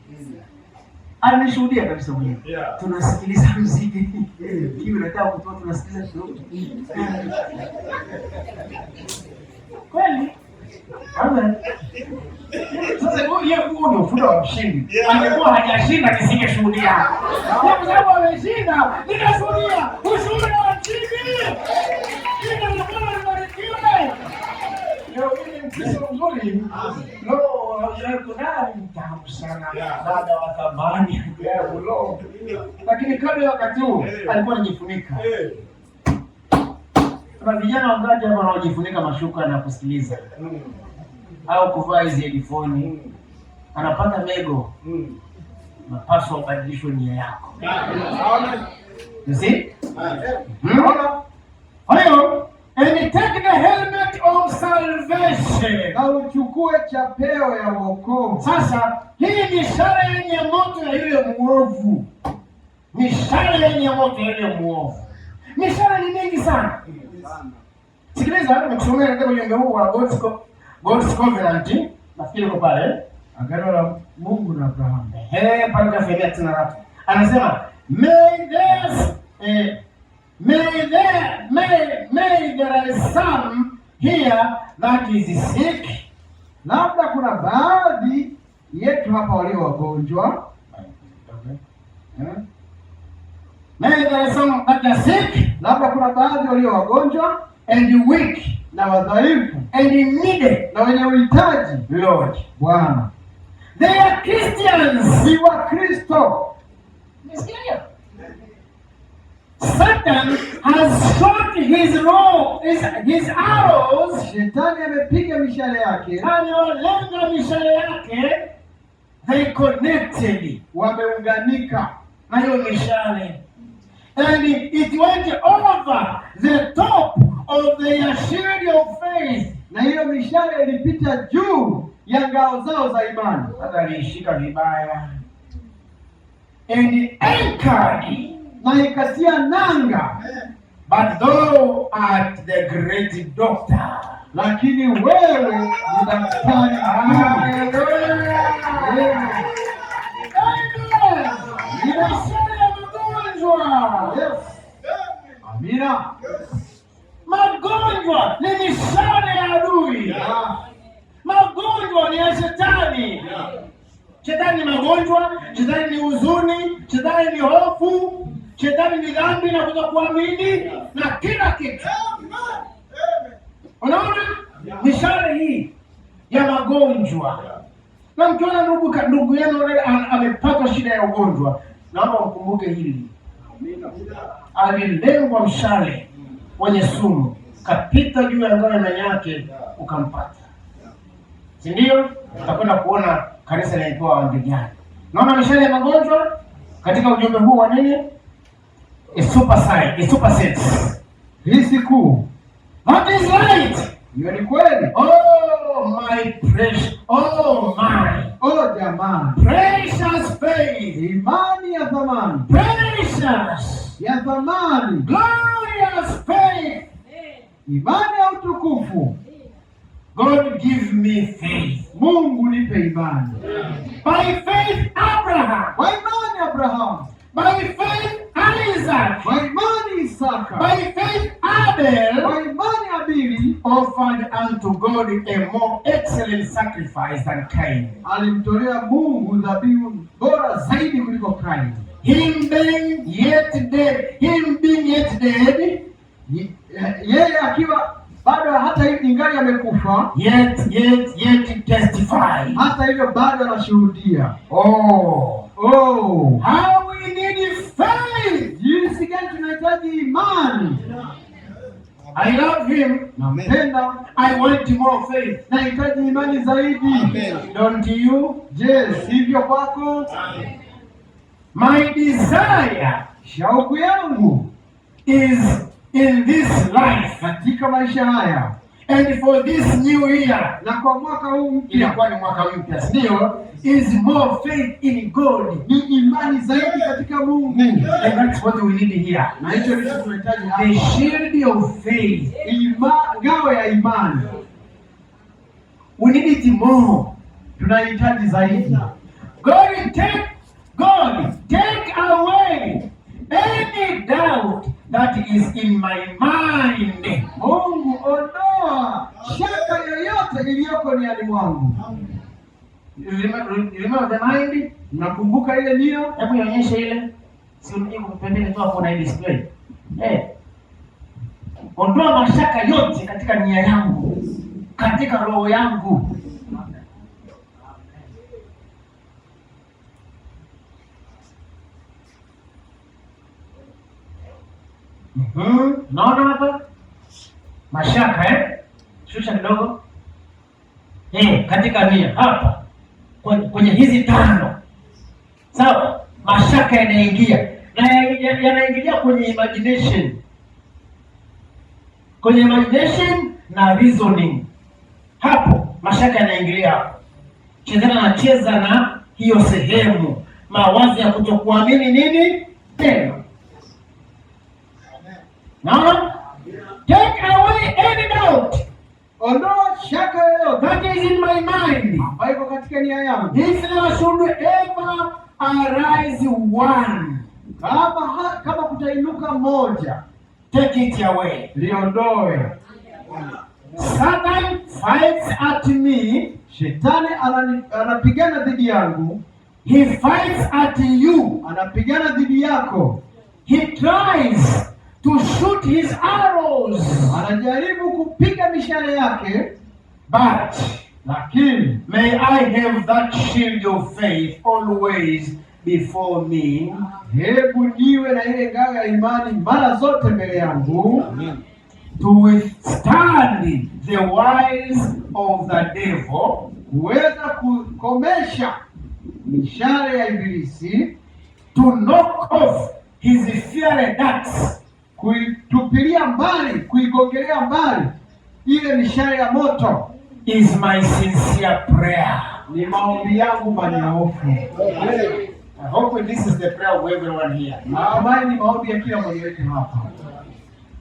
Alishuhudia kabisa mwenyewe. Tunasikiliza muziki. Kiu nataka kutoa tunasikiliza kidogo. Kweli? Amen. Sasa huyu yeye huo ndio ushuhuda wa mshindi. Angekuwa hajashinda nisingeshuhudia. Kwa sababu ameshinda, nikashuhudia ushuhuda wa mshindi. Jina la Bwana libarikiwe. Leo mimi Mkristo mzuri. Lo, haujawahi mtamu sana. Dada wa thamani. Lo. Lakini kabla ya wakati huu alikuwa anajifunika. Kuna vijana wangapi hapa wanaojifunika mashuka na kusikiliza au kuvaa hizi headphone? Anapata mego. Unapaswa ubadilishwe nia yako. You see? Unaona? Kwa hiyo, and take the helmet of salvation. Na uchukue chapeo ya wokovu. Sasa hii ni mishale yenye moto ya yule muovu, mishale yenye moto ya yule muovu. Mishale ni mingi sana. Sikiliza, nikusomea katika ujumbe huu wa God's Covenant, nafikiri uko pale. Agano la Mungu na Abrahamu. Ehe, paragraph ya 193 anasema may there is some here that is sick. Labda kuna baadhi yetu hapa walio wagonjwa eh? May there is some that are sick Labda kuna baadhi walio wagonjwa and weak na wadhaifu and needy, na wenye uhitaji. Lord. Bwana, They are Christians. si Wakristo. Umesikia hiyo? Satan has shot his arrows, Shetani amepiga mishale yake, amelenga mishale yake, they connected wameunganika na hiyo mishale, and it went over the top of their shield of faith. Na hiyo mishale ilipita juu ya ngao zao za imani. Sasa aliishika vibaya, and anchored, na ikatia nanga, but thou art the great doctor. Lakini wewe ni daktari mkuu. Hallelujah. Amen. Amen. Mishale ya magonjwa. Yes. Amina. Magonjwa ni mishale ya adui. Ah, Magonjwa ni ya shetani. Shetani ni magonjwa, shetani ni huzuni, shetani ni hofu, shetani ni dhambi na kutokuamini na kila kitu. Unaona mishale hii ya magonjwa. Na mkiona ndugu yenu amepata shida ya ugonjwa, naomba mkumbuke hili. Alilengwa mshale wenye sumu, kapita juu ya ngao ya imani yake ukampata, si ndio? Utakwenda kuona kanisa lilipewa amri gani. Naona mishale ya magonjwa katika ujumbe huu wa nini? A super sign, a super sense. Hisi kuu. That is right. Hiyo ni kweli. Oh my precious, oh my Oh jamani, precious faith, imani ya thamani, precious, ya thamani, glorious faith. Imani ya utukufu. God give me faith. Mungu nipe imani. By faith Abraham, Kwa imani Abrahamu, by faith Isaac, kwa imani Isaka, by faith Abel kwa imani Abili offered unto God a more excellent sacrifice than Cain. Alimtolea Mungu dhabihu bora zaidi kuliko Kaini. Him being yet dead, Yeye akiwa bado hata hivi ingali amekufa, yet testify. Hata hivyo bado anashuhudia. Oh, Oh, how we need faith! Jinsi gani tunahitaji imani! I love him. Nampenda, I want more faith. nahitaji imani zaidi. Don't you? Je, sivyo kwako? My desire Shauku yangu is in this life katika maisha haya and for this new year, na kwa mwaka huu mpya inakuwa ni mwaka mpya, si ndio? Is more faith in God. Ni imani zaidi katika Mungu, And that's what we need here. Na hicho ndicho tunahitaji The hapa. shield of faith. Ngao ya imani. We need it more. Tunahitaji zaidi. God take away any doubt that is in my mind. Mungu, ondoa shaka yoyote iliyoko niani mwangu. You remember the mind? Mnakumbuka ile nia? Hebu ionyeshe ile. Si iko pembeni tu hapo na hii display. Eh. Ondoa mashaka yote katika nia yangu, katika roho yangu. Naona hapa mashaka, eh? Shusha kidogo. Katika nia hapa. Kwenye hizi tano, sawa, mashaka yanaingia na yanaingilia kwenye imagination, kwenye imagination na reasoning. Hapo mashaka yanaingilia hapo. Shetani anacheza na hiyo sehemu, mawazo ya kutokuamini nini tena. Naona, take away any doubt Ondoa shaka yoyote that is in my mind. Ambayo iko katika nia yangu. If there should ever arise one, Kama kutainuka moja, take it away. Liondoe. Satan fights at me. Shetani anapigana dhidi yangu, He fights at you. Anapigana dhidi yako, He tries to shoot his arrows. Anajaribu kupiga mishale yake, But lakini may I have that shield of faith always before me, hebu niwe na ile ngao ya imani mara zote mbele yangu, to withstand the wiles of the devil, kuweza kukomesha mishale ya Ibilisi, to knock off his fiery darts, kuitupilia mbali, kuigongelea mbali ile mishale ya moto, is my sincere prayer. Ni maombi yangu manyoofu. I hope this is the prayer of everyone here. Natumai ni maombi ya kila mmoja wetu hapa.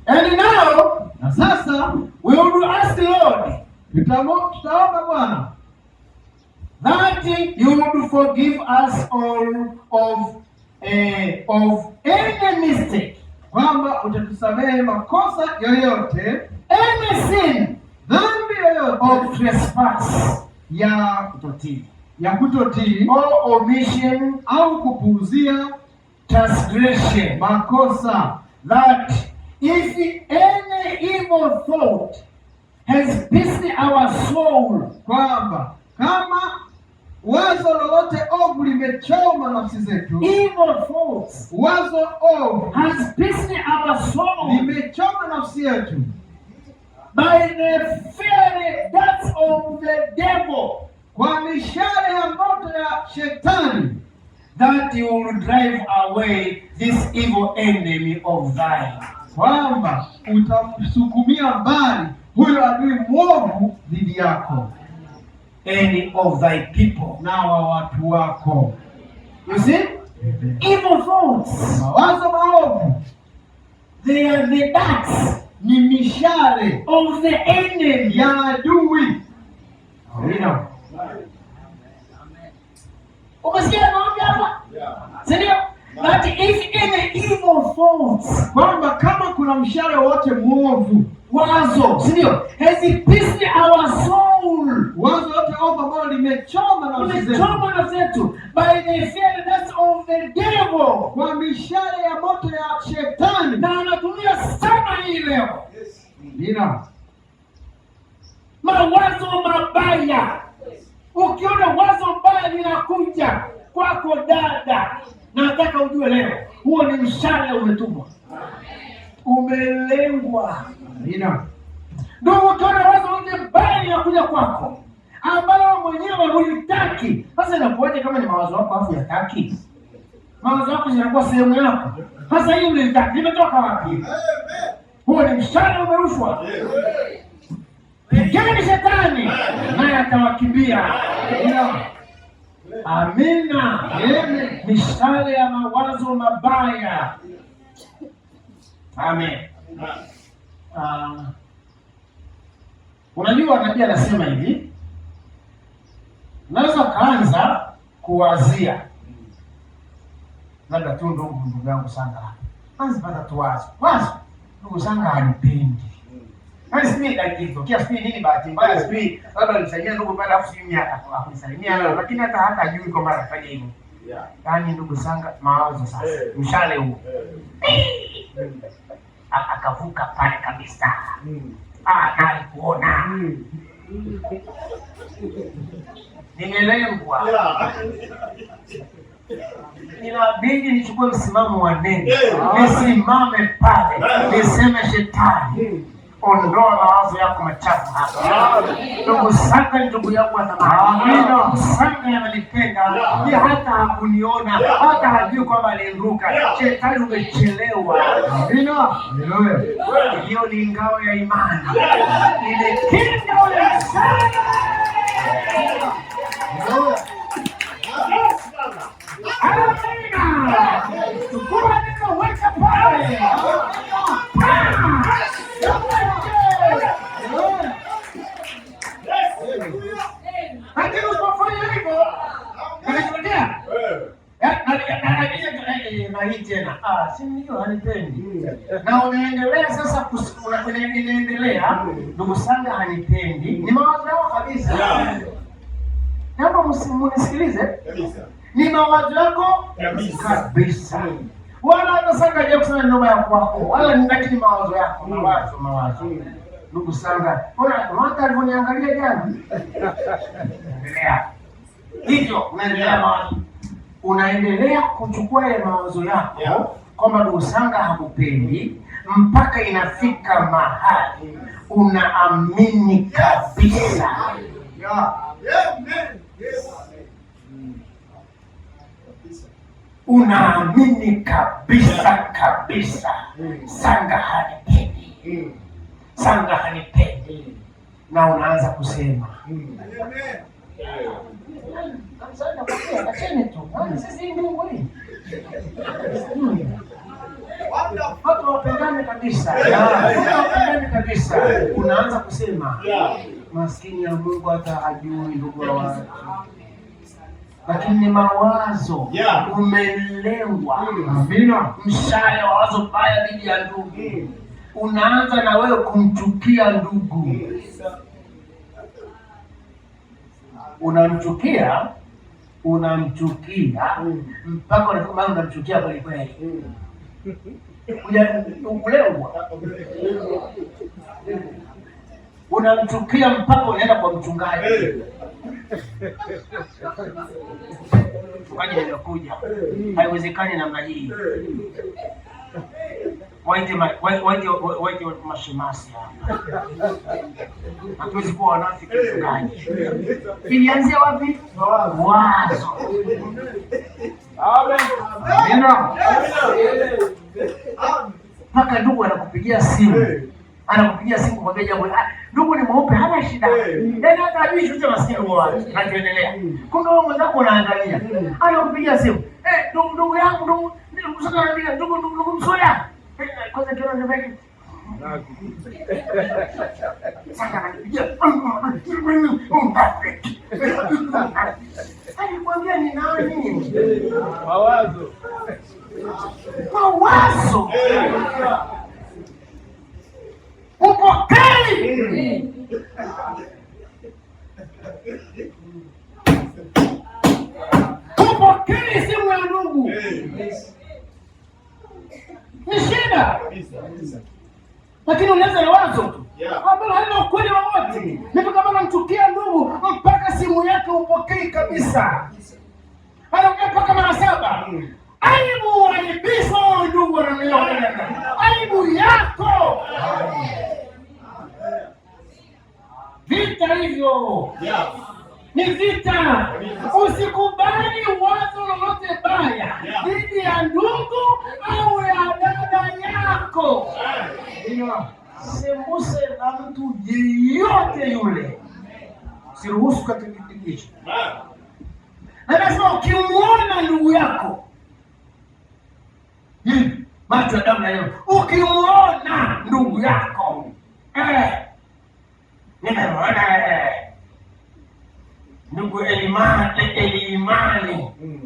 And now Na sasa we will ask the Lord tutaomba Bwana that you would forgive us all of any mistake, kwamba utatusamehe makosa yoyote, any sin dhambi yoyote of trespass, ya kutotii, ya kutotii or omission, au kupuuzia, transgression, makosa, that if any evil thought has pierced our soul, kwamba kama wazo lolote ovu limechoma nafsi zetu, evil thoughts wazo ovu has pierced our soul limechoma nafsi yetu by the fiery darts of the devil, kwa mishale ya moto ya shetani, that you will drive away this evil enemy of thine. Kwamba utamsukumia mbali huyo adui mwovu dhidi yako And of thy people. Na wa watu wako. You see? Evil thoughts, Mawazo maovu they are the darts ni mishale of the enemy. Ya adui. Amina. Umesikia maombi hapa? Si ndio? That if any evil thoughts, Kwamba kama kuna mshale wote mwovu, wazo, si ndio? Has pierced our soul. Wazo wote ovu ambalo limechoma nafsi zetu Umechoma nafsi zetu by the fiery darts of the devil. Kwa mishale ya moto ya shetani. Na anatumia sana hii leo. Amina. Mawazo mabaya. Ukiona wazo baya linakuja kwako dada, nataka ujue leo, huo ni mshale umetumwa, umelengwa. Amina. Ndugu, ukiona wazo lolote baya linakuja kwako ambalo mwenyewe hulitaki, sasa inakuwaje kama ni mawazo yako afu yataki? Mawazo yako zinakuwa sehemu yako. Sasa hii ulitaki, limetoka wapi? Huo ni mshale umerushwa. Pigeni shetani naye atawakimbia. Amina. Amina. Amen. Mishale ya mawazo mabaya. Amen. Unajua nabii anasema hivi, unaweza ukaanza kuwazia labda tu ndugu yangu Sanga, anza pata tu wazo wazo, ndugu Sanga hanipendi. Yaani sijui ikitokea sijui nini, bahati mbaya sijui labda nisalimia ndugu pale alafu sijui mimi akunisalimia, lakini hata hajui kwamba anafanya hivyo. Yaani ndugu Sanga mawazo sasa, mshale huo. Akavuka pale kabisa. Ah, na alikuona. Nimelengwa. Inabidi nichukue msimamo wa neno. Nisimame pale, niseme shetani, Ondoa mawazo yako machafu hapa. Ndugu Sanga ni ndugu yangu wa thamani. Sanga ananipenda. Ye hata hakuniona, hata hajui kwamba aliniruka. Shetani umechelewa. Amina. Haleluya. Hiyo ni ngao ya imani. Imekinga ule msana. Haleluya. Amina. Chukua neno weka pale. Lakini usipofanya hivyo, kinachotokea na hii tena, si ndio hanipendi. Na unaendelea sasa, inaendelea, ndugu Sanga hanipendi, ni mawazo yako kabisa. Naomba munisikilize, ni mawazo yako kabisa, wala hata Sanga hajawahi kusema neno baya kwako, wala lakini mawazo yako, mawazo mawazo. Ndugu Sanga, ona hata alivyoniangalia jana. Endelea hivyo, unaendelea mawazo, unaendelea kuchukua yale mawazo yako kwamba ndugu Sanga hakupendi mpaka inafika mahali unaamini kabisa. Yeah. Unaamini kabisa kabisa, Sanga hanipendi, Sanga hanipendi, na unaanza kusema acheni tu, sisi ndugu hii watu wapendane kabisa, watu wapendane kabisa. Unaanza kusema maskini ya Mungu hata hajui ndugu wa watu, lakini ni mawazo umelewa. Amina. Mshale wa wazo baya dhidi ya ndugu, unaanza na wewe kumchukia ndugu, unamchukia unamchukia mpaka unafika mahali unamchukia kweli kweli, kulengwa, unamchukia mpaka unaenda kwa mchungaji. Mchungaji nimekuja, haiwezekani namna hii. Waite waite mashemasi hapa, hatuwezi kuwa wanafiki mchungaji. Ilianzia wapi? Wazo. Amina. Mpaka ndugu anakupigia simu, anakupigia simu kumwambia jambo. Ndugu ni mweupe, hana shida, yaani hata hajui chochote, maskini wa watu kinachoendelea. Kumbe wewe mwenzako unaangalia, anakupigia simu, ndugu ndugu yangu, ndugu ndugu Msoya, anaambia ndugu ndugu ndugu Msoya. Kwanza kiona ndio yake. Sasa anakupigia, alikwambia ni nani? Mawazo. Mawazo. Upokei. Upokei simu ya ndugu. Ni shida. Lakini unaweza na wazo tu ambalo halina ukweli wowote. Ni kama unamchukia ndugu mpaka simu yake upokei kabisa. Anaongea mpaka mara 7. Aibu uaibishwa ndugu wananiona. Aibu yako. Vita hivyo. Ni vita. Usikubali wazo lolote baya dhidi ya ndugu au ya dada yako. Sembuse na mtu yeyote yule. Siruhusu katika kipindi hicho. Na nasema ukimuona ndugu yako macho ya damu na yeye, ukimuona ndugu yako nimemuona ndugu Elimani,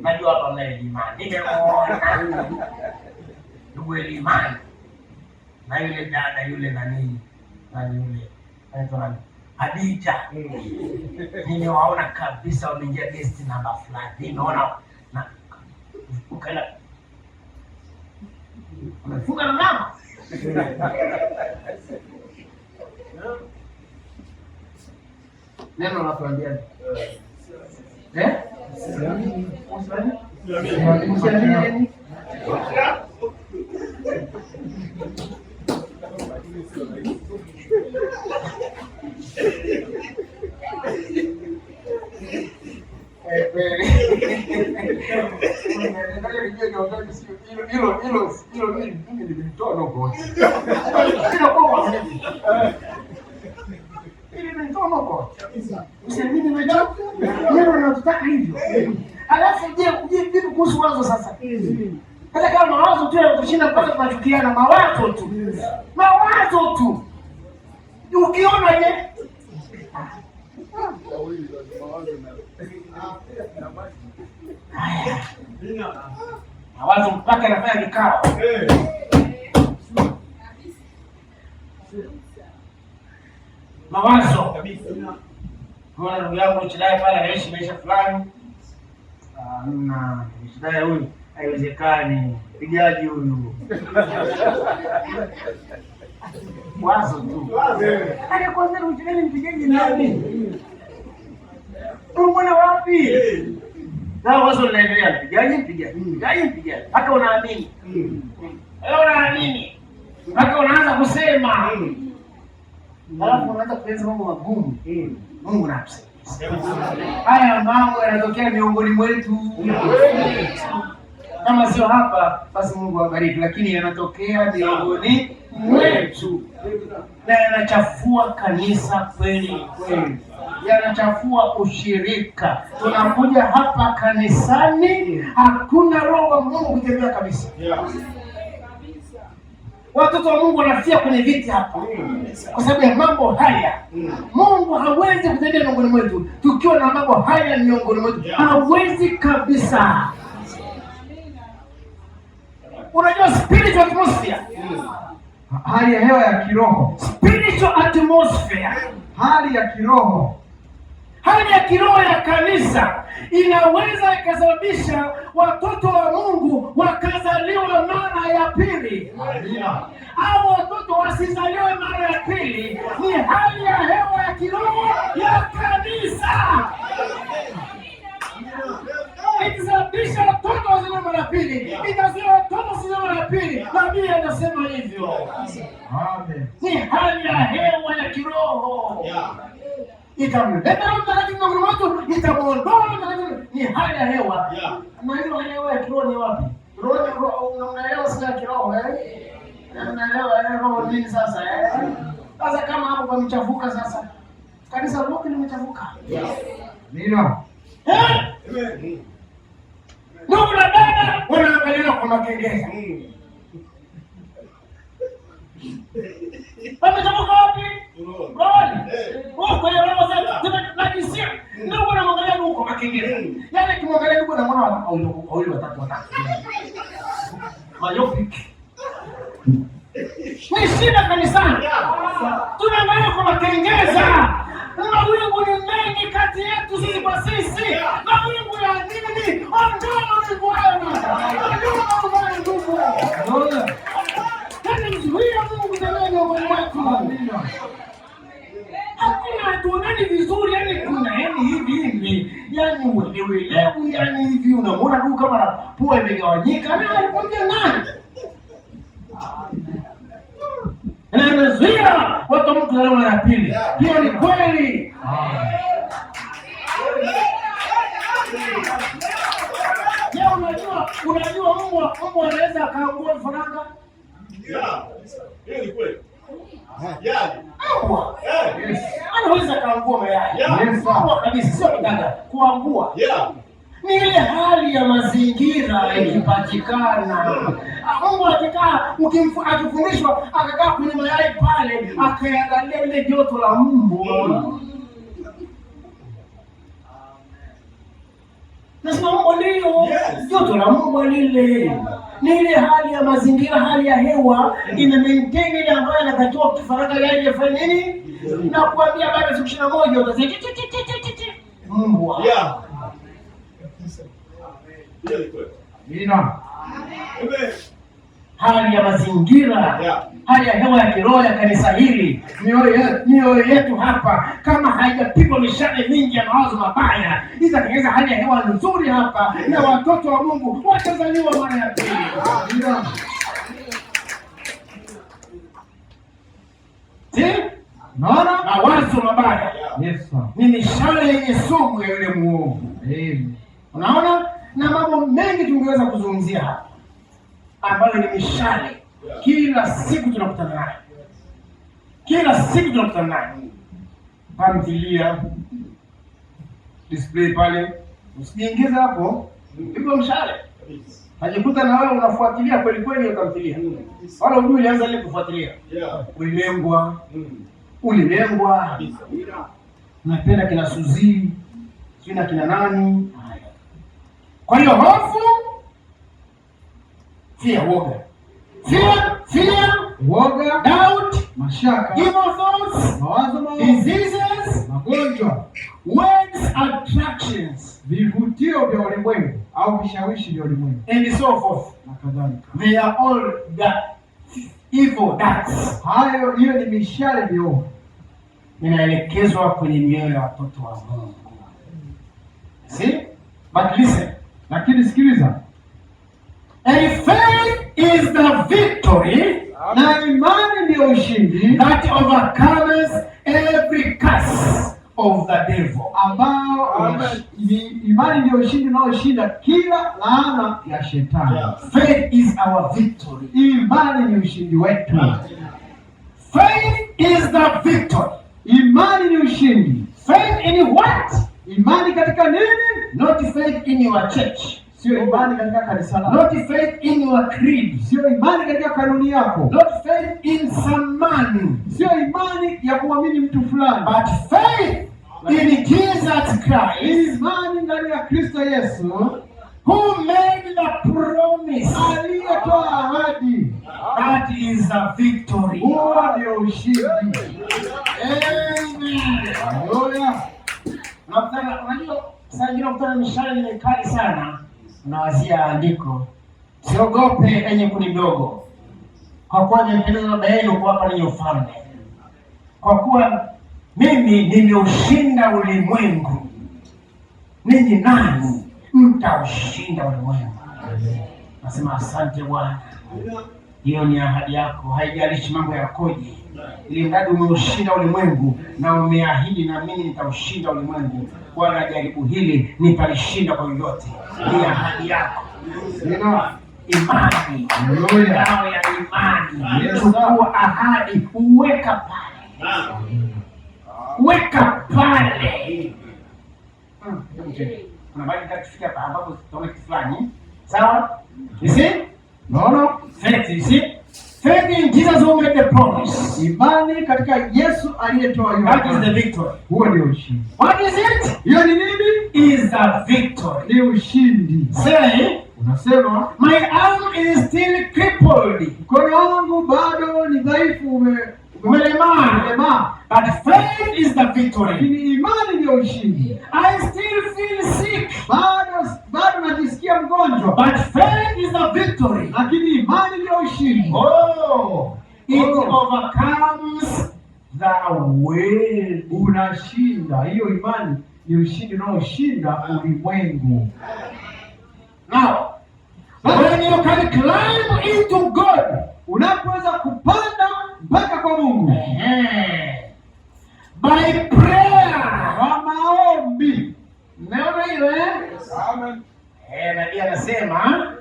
najua hapa mna Elimani, nimemuona ndugu Elimani na yule dada yule nani nani yule anaitwa nani, Hadija, nimewaona kabisa wameingia guest namba fulani, nimeona na ukaenda wamefunga na mlango. Neno la kuambia Usiamini nini? Kweli. Nataka nijue ni wangapi sio hilo hilo hilo hilo mimi nilimtoa knockout. Sina kwa mwaminifu. Ili nilimtoa knockout. Useme mimi nimechoka. Wewe unataka hivyo. Alafu je, vipi kuhusu wazo sasa? Hata kama mawazo tu yanatushinda mpaka tunachukiana, mawazo tu. Mawazo tu. Ukiona je? Haya. Mawazo mpaka yanafanya vikao. Mawazo. Mbona ndugu yangu Chidai pale anaishi maisha fulani? Ah, mna Chidai huyu haiwezekani. Pigaji huyu. Wazo tu. Anakuambia Chidai ni mpigaji nani? Umeona wapi? Na wazo linaendelea, mpigaji mpigaji mpigaji mpigaji mpaka unaamini. Wewe unaamini mpaka unaanza kusema. Alafu unaanza kueleza mambo magumu. Mungu na atusaidie. Haya mambo yanatokea miongoni mwetu. Kama sio hapa basi Mungu awabariki, lakini yanatokea miongoni mwetu na yanachafua kanisa kweli kweli, yanachafua ushirika. Tunakuja hapa kanisani, hakuna roho wa Mungu kutembea kabisa. Watoto wa Mungu wanafia kwenye viti hapa kwa sababu ya mambo haya. Mungu hawezi kutembea miongoni mwetu tukiwa na mambo haya miongoni mwetu, hawezi kabisa. Unajua spiritual atmosphere, Hali ya hewa ya kiroho. Spiritual atmosphere, Hali ya kiroho. Hali ya kiroho ya kanisa inaweza ikasababisha watoto wa Mungu wakazaliwa mara ya pili, au watoto wasizaliwe mara ya pili. Ni hali ya hewa ya kiroho ya kanisa ikisababisha watoto wazaliwe mara ya pili, itazuia watoto wasizaliwe mara ya pili. Nabii anasema hivyo. Amen. Ni hali ya hewa ya kiroho itamleta Roho Mtakatifu miongoni mwetu, itamuondoa Roho Mtakatifu. Ni hali ya hewa. Na hiyo hali ya hewa ya kiroho ni wapi? Roho ni roho, unaelewa sio ya kiroho eh? Unaelewa roho nini sasa eh? Sasa kama hapo pamechafuka sasa. Kanisa lote limechafuka. Amina. Eh? Ndugu na dada wanaangaliana kwa makengeza. Pamechafuka wapi? Rohoni. Oh, kwenye roho zetu tunajisia. Ndugu anamwangalia ndugu kwa makengeza. Yaani kimwangalia ndugu anamwona wawili watatu watatu. Myopic. Ni shida kanisani. Tunaangalia kwa makengeza. Mawingu ni mengi kati yetu sisi kwa sisi. Mawingu ya nini? Ondoa mawingu hayo. Ondoa mawingu hayo ndugu. Yaani mzuia Mungu kutembea miongoni mwetu. Amina. Hakuna hatuonani vizuri, yani kuna yani hivi hivi, yani uelewelewi, yani hivi unamuona tu kama pua imegawanyika, na alikwambia nani? Na imezuia watu wa Mungu kuzaliwa mara ya pili. Hiyo ni kweli. Je, unajua mbwa anaweza akaangua vifaranga? Hiyo ni kweli. Yeah. Mbwa. Eh. Anaweza kaangua mayai. Yeah. Yes, sir. Mbwa kabisa, sio kudada, kuangua. Yeah. Ni ile hali ya mazingira ikipatikana. Mbwa akikaa akifundishwa akakaa kwenye mayai pale akaangalia ile joto la mbwa. Nasema mbwa ndio Yes. joto la mbwa lile. Ni ile hali ya mazingira, hali ya hewa ime maintain ile ambayo inatakiwa kifaranga yai ifanye nini? Na kuambia baada ya siku 21 utasikia ti ti ti ti ti ti. Mbwa. Yeah. Hiyo ni kweli. Amina. Amen. Hali ya mazingira, Yeah. hali ya hewa ya kiroho ya kanisa hili, mioyo yetu hapa kama haijapigwa mishale mingi ya mawazo mabaya, itatengeneza hali ya hewa nzuri hapa, na watoto wa Mungu watazaliwa mara ya pili. Amina. Si? Unaona? Mawazo mabaya Yes, sir. ni mishale yenye sumu ya yule muovu. Amen. Unaona, na mambo mengi tungeweza kuzungumzia hapa ambayo ni mishale, kila siku tunakutana nayo, kila siku tunakutana nayo. Tamthilia display pale, usijiingize hapo, pigwa mshale, najikuta na wewe unafuatilia kweli kweli hiyo tamthilia, wala hujui ulianza lini kufuatilia. Ulilengwa, ulilengwa. Napenda kina Suzi, sijui na kina nani. Haya. Kwa hiyo hofu, fear, woga, fear, fear, Woga, doubt, mashaka, evil thoughts, mawazo maovu, diseases, magonjwa, words, attractions, vivutio vya ulimwengu au vishawishi vya ulimwengu and so forth. Na kadhalika. They are all the evil darts. Hayo, hiyo ni mishale miovu. Inaelekezwa kwenye mioyo ya watoto wa Mungu. See? But listen. Lakini sikiliza, And faith is the victory na imani ndiyo ushindi that overcomes every curse of the devil. Ambao ni imani ndiyo ushindi unaoshinda kila laana ya shetani. Faith is our victory. Imani ni ushindi wetu. Faith is the victory. Imani ni ushindi. Faith in what? Imani katika nini? Not faith in your church. Sio imani katika kanisa lako, Not faith in your creed. sio imani katika kanuni yako, Not faith in some man. Sio imani ya kumwamini mtu fulani, But faith in Jesus Christ, imani ndani ya Kristo Yesu who made the promise. Aliyetoa ahadi. That is a victory. Huo ndio ushindi. Amen. Haleluya. Unakutana, unajua saa nyingine unakutana mishale ni mikali sana, unawazia andiko, siogope enye kundi ndogo, kwa kuwa nimempendeza Baba yenu kuwapa ninyi ufalme, kwa kuwa mimi nimeushinda ulimwengu, ninyi nani mtaushinda ulimwengu. Nasema asante Bwana, hiyo ni ahadi yako, haijalishi mambo yakoje, ili mradi umeushinda ulimwengu na umeahidi na mimi nitaushinda ulimwengu. Bwana, jaribu hili nitalishinda kwa vyovyote, ni ahadi yako. Amina. Imani, Haleluya. ngao ya imani. Yes, Chukua ahadi, uweka pale, weka pale. Hebu cheki. Kuna mahali nataka kufika hapa ambapo tutaona kitu fulani, sawa? You see? Naona Faith, you see? Faith in Jesus who made the promise. Imani katika Yesu aliyetoa hiyo That is the ahadi. victory. Huo ndio ushindi. What is it? Hiyo ni nini? Is the victory. Ni ushindi. Say, Unasema my arm is still crippled, mkono wangu bado ni dhaifu, umelemaa, umelemaa, but faith is the victory. Lakini imani ndio ushindi. I still feel sick, Bado najisikia mgonjwa, but faith is the victory. Lakini imani ndio ushindi. Oh, it Oh. overcomes the world. Unashinda. Hiyo imani ni ushindi unaoshinda ulimwengu. Now, when you can climb into God, Unapoweza kupanda mpaka kwa Mungu by prayer, kwa maombi. Mmeona hiyo eh? Eh, nabii anasema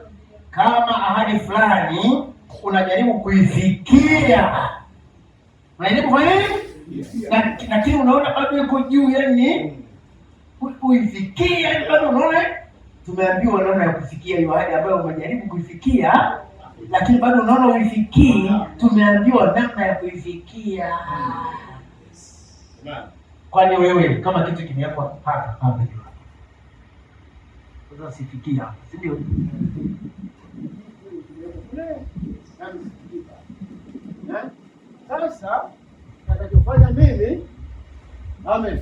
kama ahadi fulani unajaribu kuifikia, unajaribu kufanya nini? Lakini unaona bado iko juu, yani kuifikia, yani bado unaona tumeambiwa namna ya kufikia hiyo ahadi ambayo umejaribu kuifikia, lakini bado unaona uifikii. Tumeambiwa namna ya kuifikia. Kwani wewe kama kitu kimewekwa hapa hapa juu, sasa sifikia hapa, si ndio? Eh? Sasa nitakachofanya mimi, amen,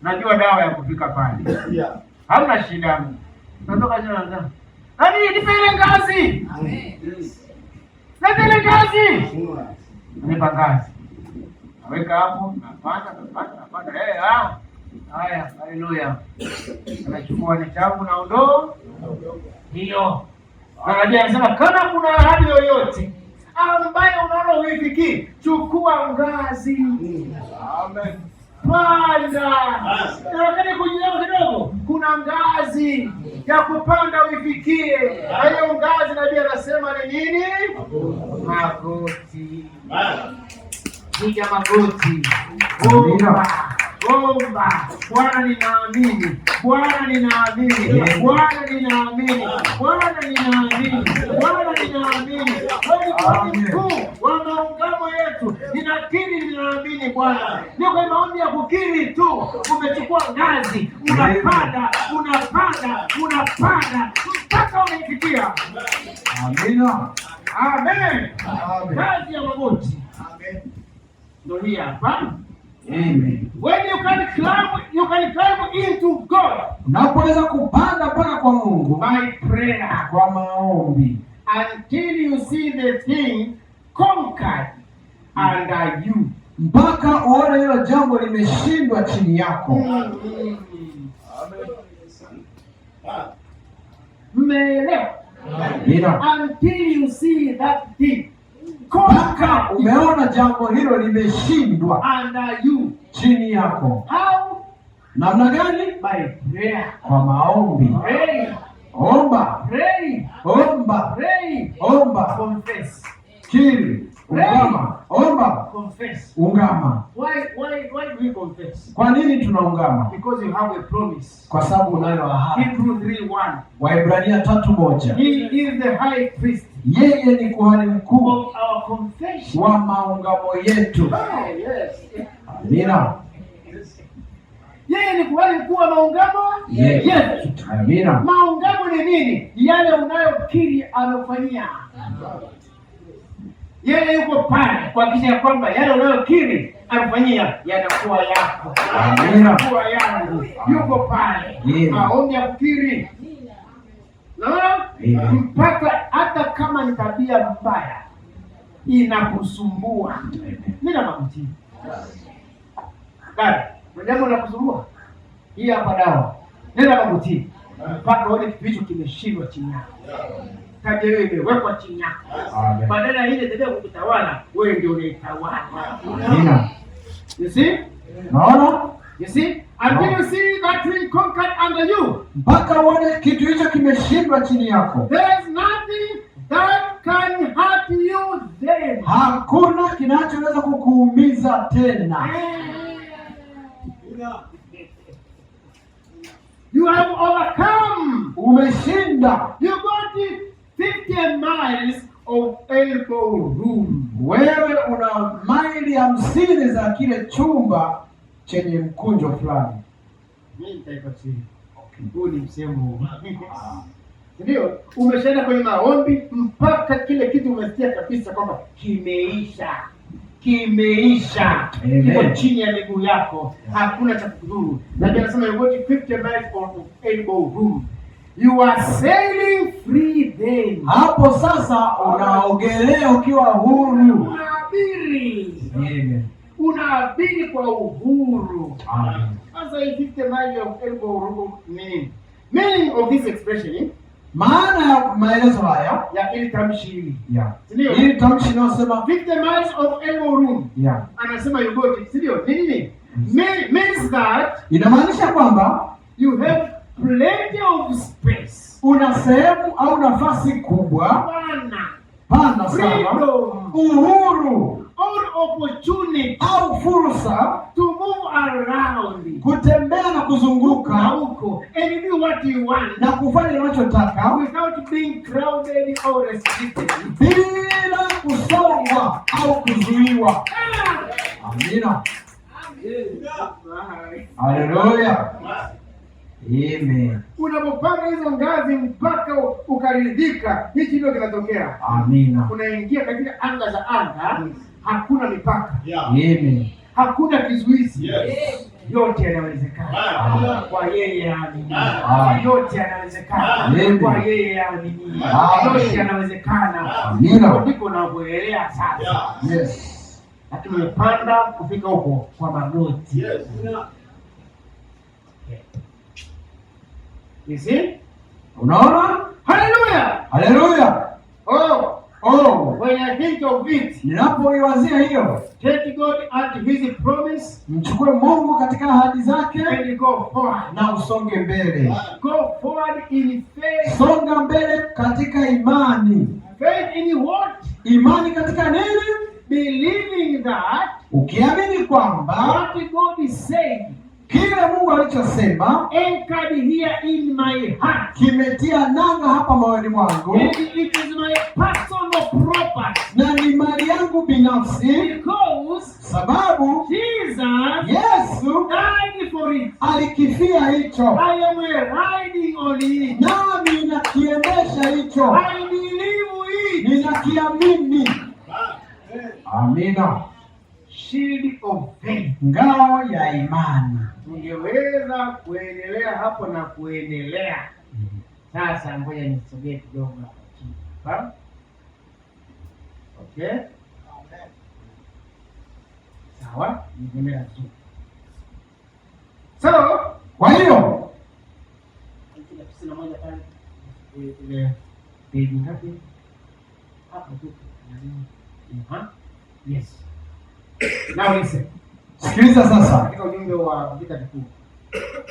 najua dawa ya kufika pale, hamna shida. Natoka jina na nani, nipe ile ngazi, nipe ile ngazi, nipa ngazi, naweka hapo, napanda, napanda, napanda, eh, ah, haya, haleluya, anachukua ni changu naondoa hiyo. Na nabii anasema kama kuna ahadi yoyote ambayo unaona huifikii, chukua ngazi. Amen. Panda. Na wakati kujielewa kidogo, kuna ngazi ya kupanda uifikie. Na hiyo ngazi nabii anasema ni nini? Magoti. Amen. Piga magoti, Amina. omba, omba. Bwana ninaamini, Bwana ninaamini, Amen. Bwana ninaamini, Bwana ninaamini, Bwana ninaamini. Wewe ni kuhani Amen. mkuu wa maungamo yetu, ninakiri, ninaamini Bwana. Ndio kwa maombi ya kukiri tu, umechukua ngazi, unapanda, unapanda, unapanda mpaka unaifikia. Amina. Amen. Amen. Kazi ya magoti ndio hii hapa. Amen. When you can climb, you can climb into God Unapoweza kupanda mpaka kwa Mungu by prayer kwa maombi until you see the thing conquered under you. Mpaka uone hilo jambo limeshindwa chini yako. Amen. Mmeelewa? Amina. Until you see that thing Mpaka conquered umeona jambo hilo limeshindwa under you. chini yako. How? Namna gani? By prayer. Kwa maombi. Pray, Omba, pray, omba, pray. Omba, Confess, kiri, ungama, omba, confess. Ungama. Why do we confess? Kwa nini tunaungama? Because you have a promise. Kwa sababu unayo ahadi. Hebrew 3:1. Waebrania 3:1. He is the high priest Yeye ni kuhani mkuu of our confession. wa maungamo yetu. Oh, yes. Amina. Yeye ni kuhani mkuu wa maungamo Yetu. yetu. Amina. Maungamo ni nini? Yale unayokiri amekufanyia. Yeye yuko pale kuhakikisha ya kwamba yale unayokiri amefanyia yanakuwa yako, Amina. yanakuwa yangu. Yuko pale, Amen. maombi ya kukiri. Naona Amen. mpaka hata kama ni tabia mbaya inakusumbua, nenda magotini. Dada, kuna jambo linakusumbua, hii hapa dawa. Nenda magotini mpaka uone kitu hicho kimeshindwa chini yako. Tabia hiyo imewekwa chini yako. Amen. Badala ya ile tabia kukutawala, wewe ndio unaitawala. Amina. You see? Naona You see? Until you see that thing conquered under you, mpaka uone kitu hicho kimeshindwa chini yako. There is nothing that can hurt you then. Hakuna kinachoweza kukuumiza tena. You have overcome. Umeshinda. You got 50 miles of elbow room. Wewe una maili 50 za kile chumba chenye mkunjo fulani. Mimi nitaifasiri. Huu ni msemo. Ndio, umeshaenda kwenye maombi mpaka kile kitu umesikia kabisa kwamba kimeisha. Kimeisha. Amen. Kiko chini ya miguu yako. Hakuna cha kukudhuru. Na pia anasema you got 50 miles of elbow room. You are sailing free then. Hapo sasa unaogelea ukiwa huru. Unaabiri. Amen. Unaabiri kwa uhuru. Amen. Sasa hii 50 miles of elbow room ni nini? Meaning of this expression, eh? Maana ya maelezo haya Ya ili tamshi hili. Yeah. Ndio. Hili tamshi inayosema 50 miles of elbow room. Anasema you got it, si ndio? Ni nini? Means that Inamaanisha kwamba you have plenty of space. Una sehemu au nafasi kubwa Pana. pana sana, Freedom uhuru or opportunity au fursa to move around kutembea na na kuzunguka huko and do what you want na kufanya unachotaka without being crowded or restricted. Bila kusongwa au kuzuiwa. Amina, haleluya, amen. Unapopanda hizo ngazi mpaka ukaridhika, hichi ndio kinatokea. Amina, Unaingia katika anga za anga, hakuna mipaka, amen. Hakuna kizuizi. Yes. Yote yanawezekana Amen. kwa yeye aaminiye. Amen. Yote yanawezekana Amen. kwa yeye aaminiye. Amen. Yote yanawezekana. Amina. Huko ndiko unapoelea sasa, Yes. lakini umepanda kufika huko kwa magoti. Yes. You see? Unaona? Haleluya! Haleluya. Oh, Oh, When I think of it, ninapoiwazia hiyo, take God at his promise mchukue Mungu katika ahadi zake and go forward. na usonge mbele. Go forward in faith. Songa mbele katika imani. Faith in what? Imani katika nini? Believing that Ukiamini kwamba what God is saying kile Mungu alichosema anchored here in my heart. kimetia nanga hapa moyoni mwangu And it is my personal property. na ni mali yangu binafsi, Because sababu Jesus Yesu died for it. alikifia hicho, I am riding on it. nami nakiendesha hicho, I believe it. ninakiamini. Amina. Shield of faith. Ngao ya imani. Tungeweza kuendelea hapo na kuendelea. Sasa ngoja nisogee kidogo hapa chini. Hapa. Okay. Sawa, niendelea vizuri. So, Kwa hiyo 91 pale. Ile page ngapi? Hapo tu. uh-huh. Yes. Now listen. sikiliza sasa, Katika ujumbe wa vita vikuu.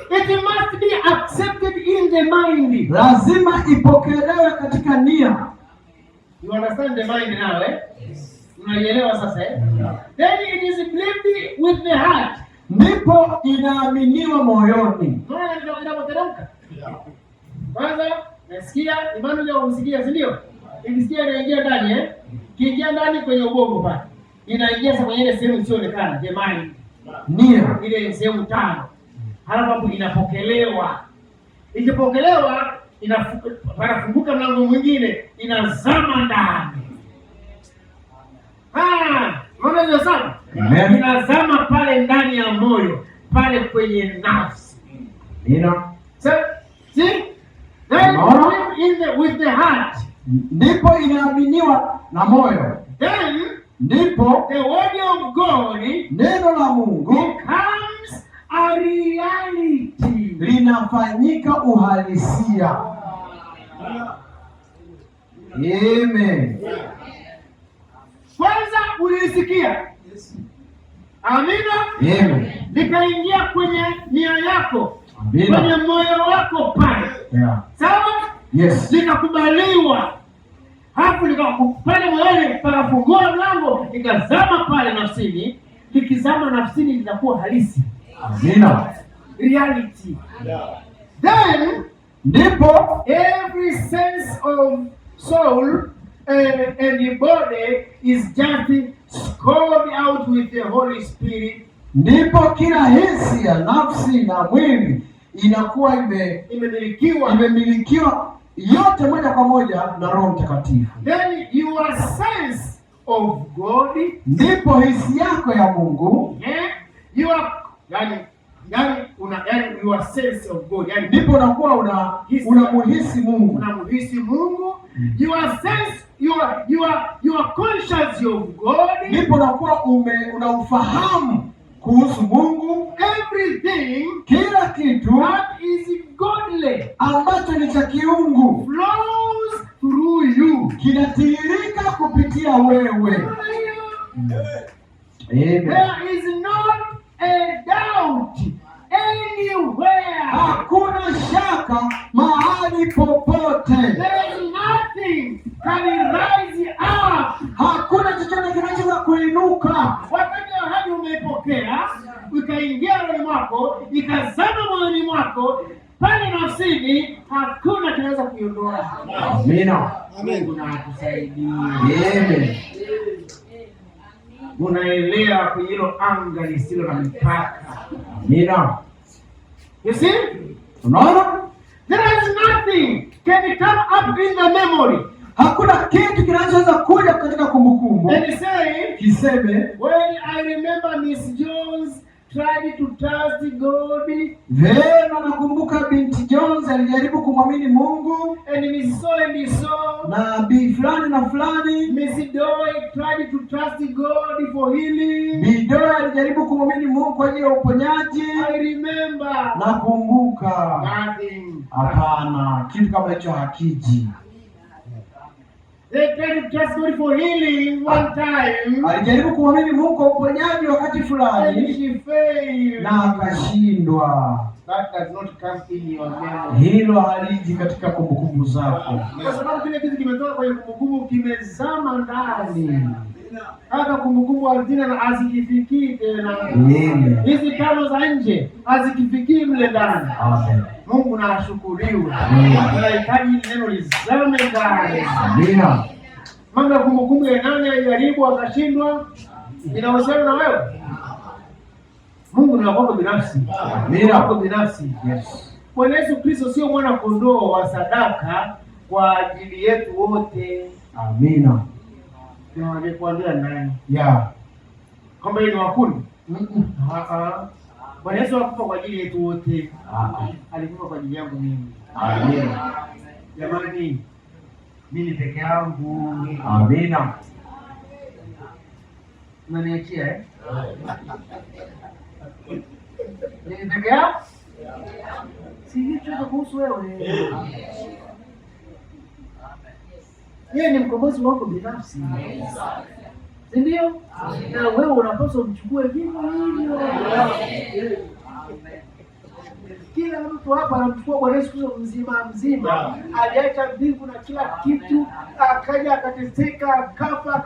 It must be accepted in the mind. lazima ipokelewe katika nia. You understand the mind now, eh? Unaielewa sasa eh? Then it is believed with the heart. Ndipo inaaminiwa moyoni. Unaona inapoteremka? Kwanza nasikia imani ya kumsikia, si ndio? Ikisikia inaingia ndani eh? Kiingia ndani kwenye ubongo pale. Inaingia sasa kwenye ile sehemu isiyoonekana, the mind. Nia Ile sehemu tano. Halafu hapo inapokelewa. Ikipokelewa panafunguka mlango mwingine, inazama ndani. Ah, unaona hiyo sana? Amen. Inazama pale ndani ya moyo, pale kwenye nafsi. Amina. So, see? Then Unaona? believe in the, with the heart. Ndipo inaaminiwa na moyo, Then ndipo the word of God neno la Mungu becomes a reality. linafanyika uhalisia. Amen. Kwanza ulisikia. Amina. Amen. Likaingia kwenye nia yako, kwenye Amina. moyo wako pale, Yeah. sawa? Yes. Likakubaliwa, halafu pale moyoni pakafungua mlango, likazama pale nafsini. Likizama nafsini linakuwa halisi, Amina. reality. Then Ndipo every sense of soul and the body is just scored out with the Holy Spirit. ndipo kila hisi ya nafsi na mwili inakuwa Imemilikiwa. imemilikiwa yote moja kwa moja na Roho Mtakatifu. Then your sense of God, Ndipo hisi yako ya Mungu, eh, your yani una yani your sense of God, yani ndipo unakuwa unamuhisi Mungu, unamhisi Mungu, your sense your conscious of God, ndipo unakuwa unaufahamu kuhusu Mungu, everything kila kitu that is godly ambacho ni cha kiungu flows through you. kinatiririka kupitia wewe. Amen. There is not a doubt anywhere. Hakuna shaka mahali popote, There is nothing can rise up. hakuna chochote kinachoweza kuinuka. Wakati ahadi umeipokea, ikaingia rohoni mwako, ikazama moyoni mwako, pale nafsini, hakuna kinaweza kuiondoa. Amina. Mungu na atusaidie. Amen. Unaelea kwenye hilo anga lisilo na mipaka. Amina. You see? Unaona, There is nothing can come up in the memory hakuna kitu kinachoweza kuja katika kumbukumbu and say, kiseme when I remember Miss Jones tried to trust God vema, nakumbuka binti Jones alijaribu kumwamini Mungu and Miss so and so, na bi fulani na fulani. Miss Doy tried to trust God for healing. Bi Doe alijaribu kumwamini Mungu kwa ajili ya uponyaji. I remember Nakumbuka. nothing. Hapana, kitu kama hicho hakiji. They tried to trust God for healing one time Alijaribu kumwamini Mungu kwa uponyaji wakati and fulani she failed. na akashindwa. That does not come in your memory. Hilo haliji katika kumbukumbu zako. Kwa sababu kile kitu kimetoka kwenye kumbukumbu kimezama ndani. Hata kumbukumbu hazina na hazikifikii tena. Amen. Hizi tano za nje hazikifikii mle ndani. Amen. Mungu na ashukuriwe. Amen. Tunahitaji neno lizame ndani. Amina. Mambo ya kumbukumbu ya nani alijaribu akashindwa, inahusiana na wewe. Mungu ni wa kwako binafsi, Amina. wako binafsi. Yes. Bwana Yesu Kristo sio mwana kondoo wa sadaka kwa ajili yetu wote. Amina. Na wangekuambia nani Yeah. kwamba yeye ni wa kundi? Mm-mm. Ah, ah. Bwana Yesu hakufa kwa ajili yetu wote, Ah, ah. alikufa kwa ajili yangu mimi. Amina. Jamani, mimi peke yangu. Amina. Unaniachia, eh? Mimi peke yangu? Sijui chochote kuhusu wewe. Yeye ni mkombozi wako binafsi, si ndio? Na wewe unapaswa umchukue vivyo hivyo. Kila mtu hapa anamchukua Bwana Yesu Kristo mzima mzima. Aliacha mbingu na kila kitu, akaja akateseka, akafa,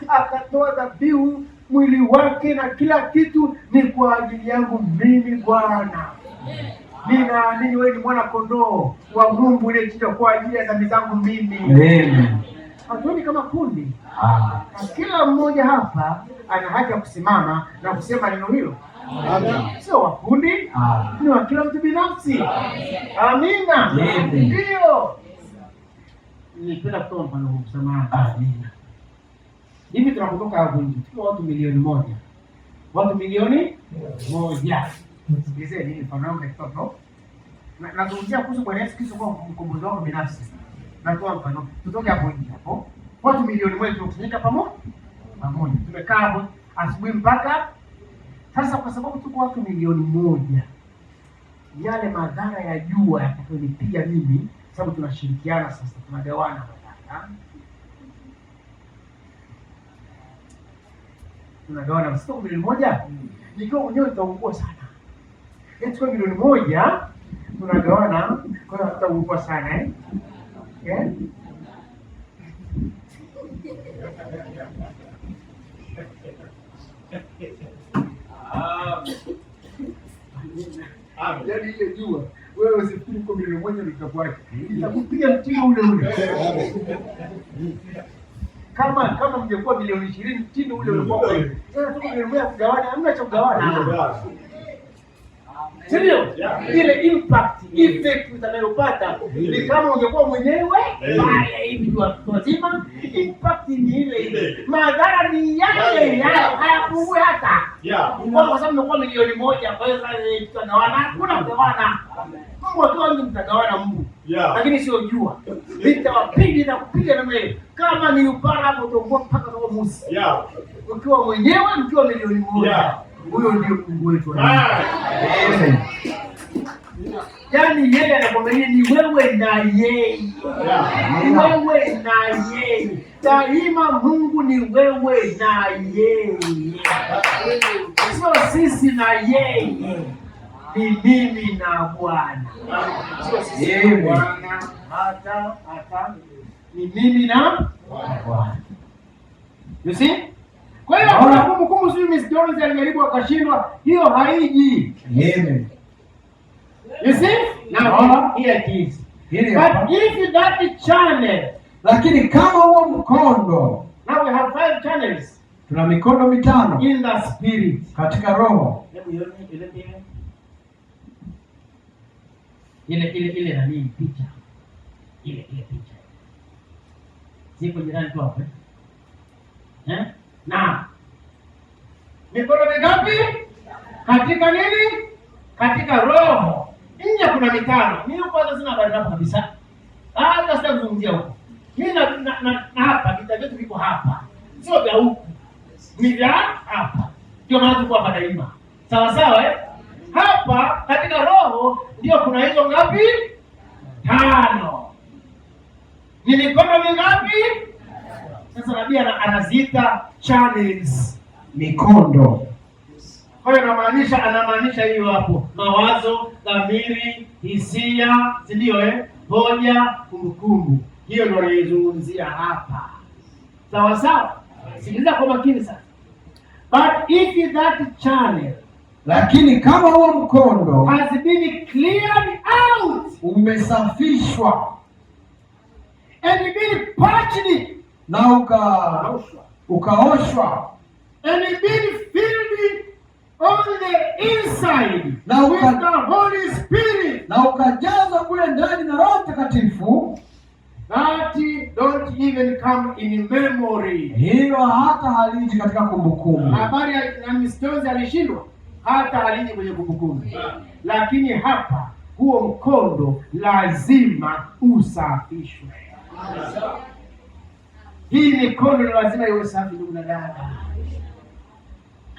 akatoa dhabihu mwili wake na kila kitu ni kwa ajili yangu mimi. Bwana, ninaamini wewe ni mwana kondoo wa Mungu uliyechinjwa kwa ajili ya dhambi zangu mimi. Amen. Hatuoni kama kundi, Ah. na kila mmoja hapa ana haki ya kusimama na kusema neno hilo. Sio wa kundi, Ah. ni wa kila mtu binafsi. Amina. Amen. Ndio. Nilipenda kutoa mfano huu, samahani. Amina. Hivi tunapotoka hapo nje tukiwa watu 1,000,000, watu 1,000,000. Sikilizeni hii mfano wangu ya kitoto. Nazungumzia kuhusu Bwana Yesu Kristo kuwa mkombozi wako binafsi. Natoa mfano, tutoke hapo nje hapo, watu 1,000,000 tumekusanyika pamoja pamoja, tumekaa hapo asubuhi mpaka sasa. Kwa sababu tuko watu 1,000,000, yale madhara ya jua yatakayonipiga mimi, sababu tunashirikiana sasa, tunagawana madhara, tunagawana. Sio 1,000,000, nikiwa mwenyewe nitaungua sana. Yaani tukiwa 1,000,000 tunagawana, kwa hiyo hatutaungua sana, eh? Eh? Yaani ile jua wewe usifikiri uko 1,000,000 litakuacha, itakupiga mtindo ule ule. Kama mngekuwa 20,000,000 mtindo ule ulikuwa kwa hiyo. Sasa tuko 1,000,000 kugawana, hamna cha kugawana. Si ndio? Ile impact, effect utakayopata ni kama ungekuwa mwenyewe pale hivi watu wazima, impact ni ile ile. Madhara ni yale yale, hayapungui hata. Kwa sababu mmekuwa 1,000,000, kwa hiyo sasa tutagawana, hakuna kugawana. Mungu akiwa ndio mtagawana Mungu. Lakini sio jua. Nitawapiga na kupiga namna hiyo. Kama ni upara hapo utakuwa mpaka kwa musi. Ukiwa mwenyewe mkiwa 1,000,000. Huyo ndio Mungu wetu. Amen. Yaani yeye anakwambia ni wewe na yeye. Ni wewe na yeye. Daima Mungu ni wewe na yeye. Sio sisi na yeye. Ni mimi na Bwana. Sio sisi na Amen. Bwana hata ni mimi na Bwana. You see? Kwa hiyo kuna kumbukumbu, sijui Miss Jones alijaribu akashindwa, hiyo haiji. Amen. You see? Now Naona? here it is. Hili hapa. But if that channel, Lakini kama huo mkondo, now we have 5 channels tuna mikondo mitano in the spirit. katika roho. Hebu ione ile ile ile ile ile nani picha. Ile ile picha. Ziko jirani tu hapo. Eh? Na mikono mingapi? Katika nini? Katika roho. Nje kuna mitano. Mimi kwanza sina habari napo kabisa. Hata sitazungumzia huko. Mimi na hapa vita vyetu viko hapa. Sio vya huku. Ni vya hapa. Ndio maana tuko hapa daima. Sawa sawa, eh? Hapa katika roho ndio kuna hizo ngapi? 5. Ni mikono mingapi? Sasa nabii anaziita channels. Mikondo. Kwa hiyo anamaanisha hiyo hapo, mawazo, dhamiri, hisia, si ndio eh? Hoja, kumbukumbu. Hiyo ndio anaizungumzia hapa, sawa sawa. Sikiliza kwa makini sana. But if that channel Lakini kama huo mkondo has been cleared out umesafishwa and been purged na ukaoshwa and been filled on the inside Na with the Holy Spirit, na ukajazwa kule ndani na Roho Mtakatifu, that don't even come in memory. Hilo hata haliji katika kumbukumbu. Habari ya Miss Jones alishindwa, hata haliji kwenye kumbukumbu. Lakini hapa huo mkondo lazima usafishwe. Hii mikondo ni lazima iwe safi, ndugu na dada.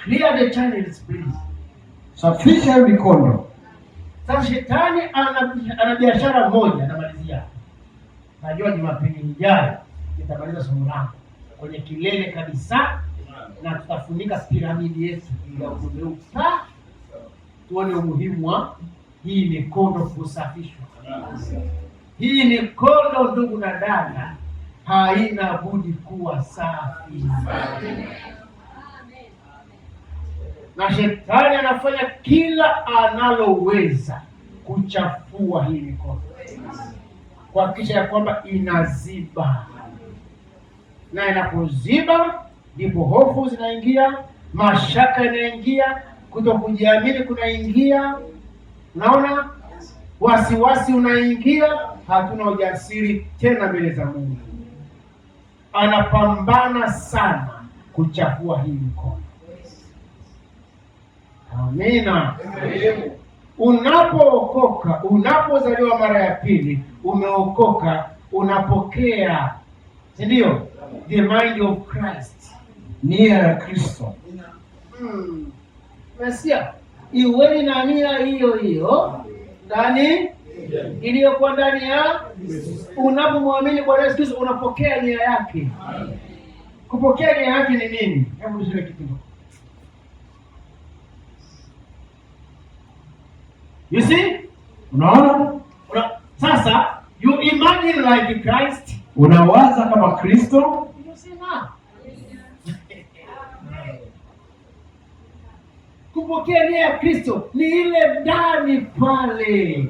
Clear the channels, please. Safisha hiyo mikondo. Sasa shetani ana biashara moja, namalizia. Najua Jumapili ijayo nitamaliza somo langu kwenye kilele kabisa, na tutafunika piramidi yetu ya ujumbe huu, tuone umuhimu wa hii mikondo kusafishwa. Hii mikondo, ndugu na dada, haina budi kuwa safi, na shetani anafanya kila analoweza kuchafua hii mikondo, kuhakikisha ya kwamba inaziba, na inapoziba ndipo hofu zinaingia, mashaka yanaingia, kutokujiamini kunaingia, naona wasiwasi unaingia, hatuna ujasiri tena mbele za Mungu. Anapambana sana kuchafua hii mikono. Amina. Unapookoka, unapozaliwa mara ya pili, umeokoka, unapokea, si ndio? The mind of Christ. Nia ya Kristo. Mesia, iweni na nia hiyo hiyo ndani iliyokuwa ndani ya. Unapomwamini Bwana Yesu Kristo unapokea nia yake. Kupokea nia yake ni nini? Hebu tusome kitu. You see? Unaona? Sasa you imagine like Christ. Unawaza kama Kristo. You see now. Kupokea nia ya Kristo ni ile ndani pale.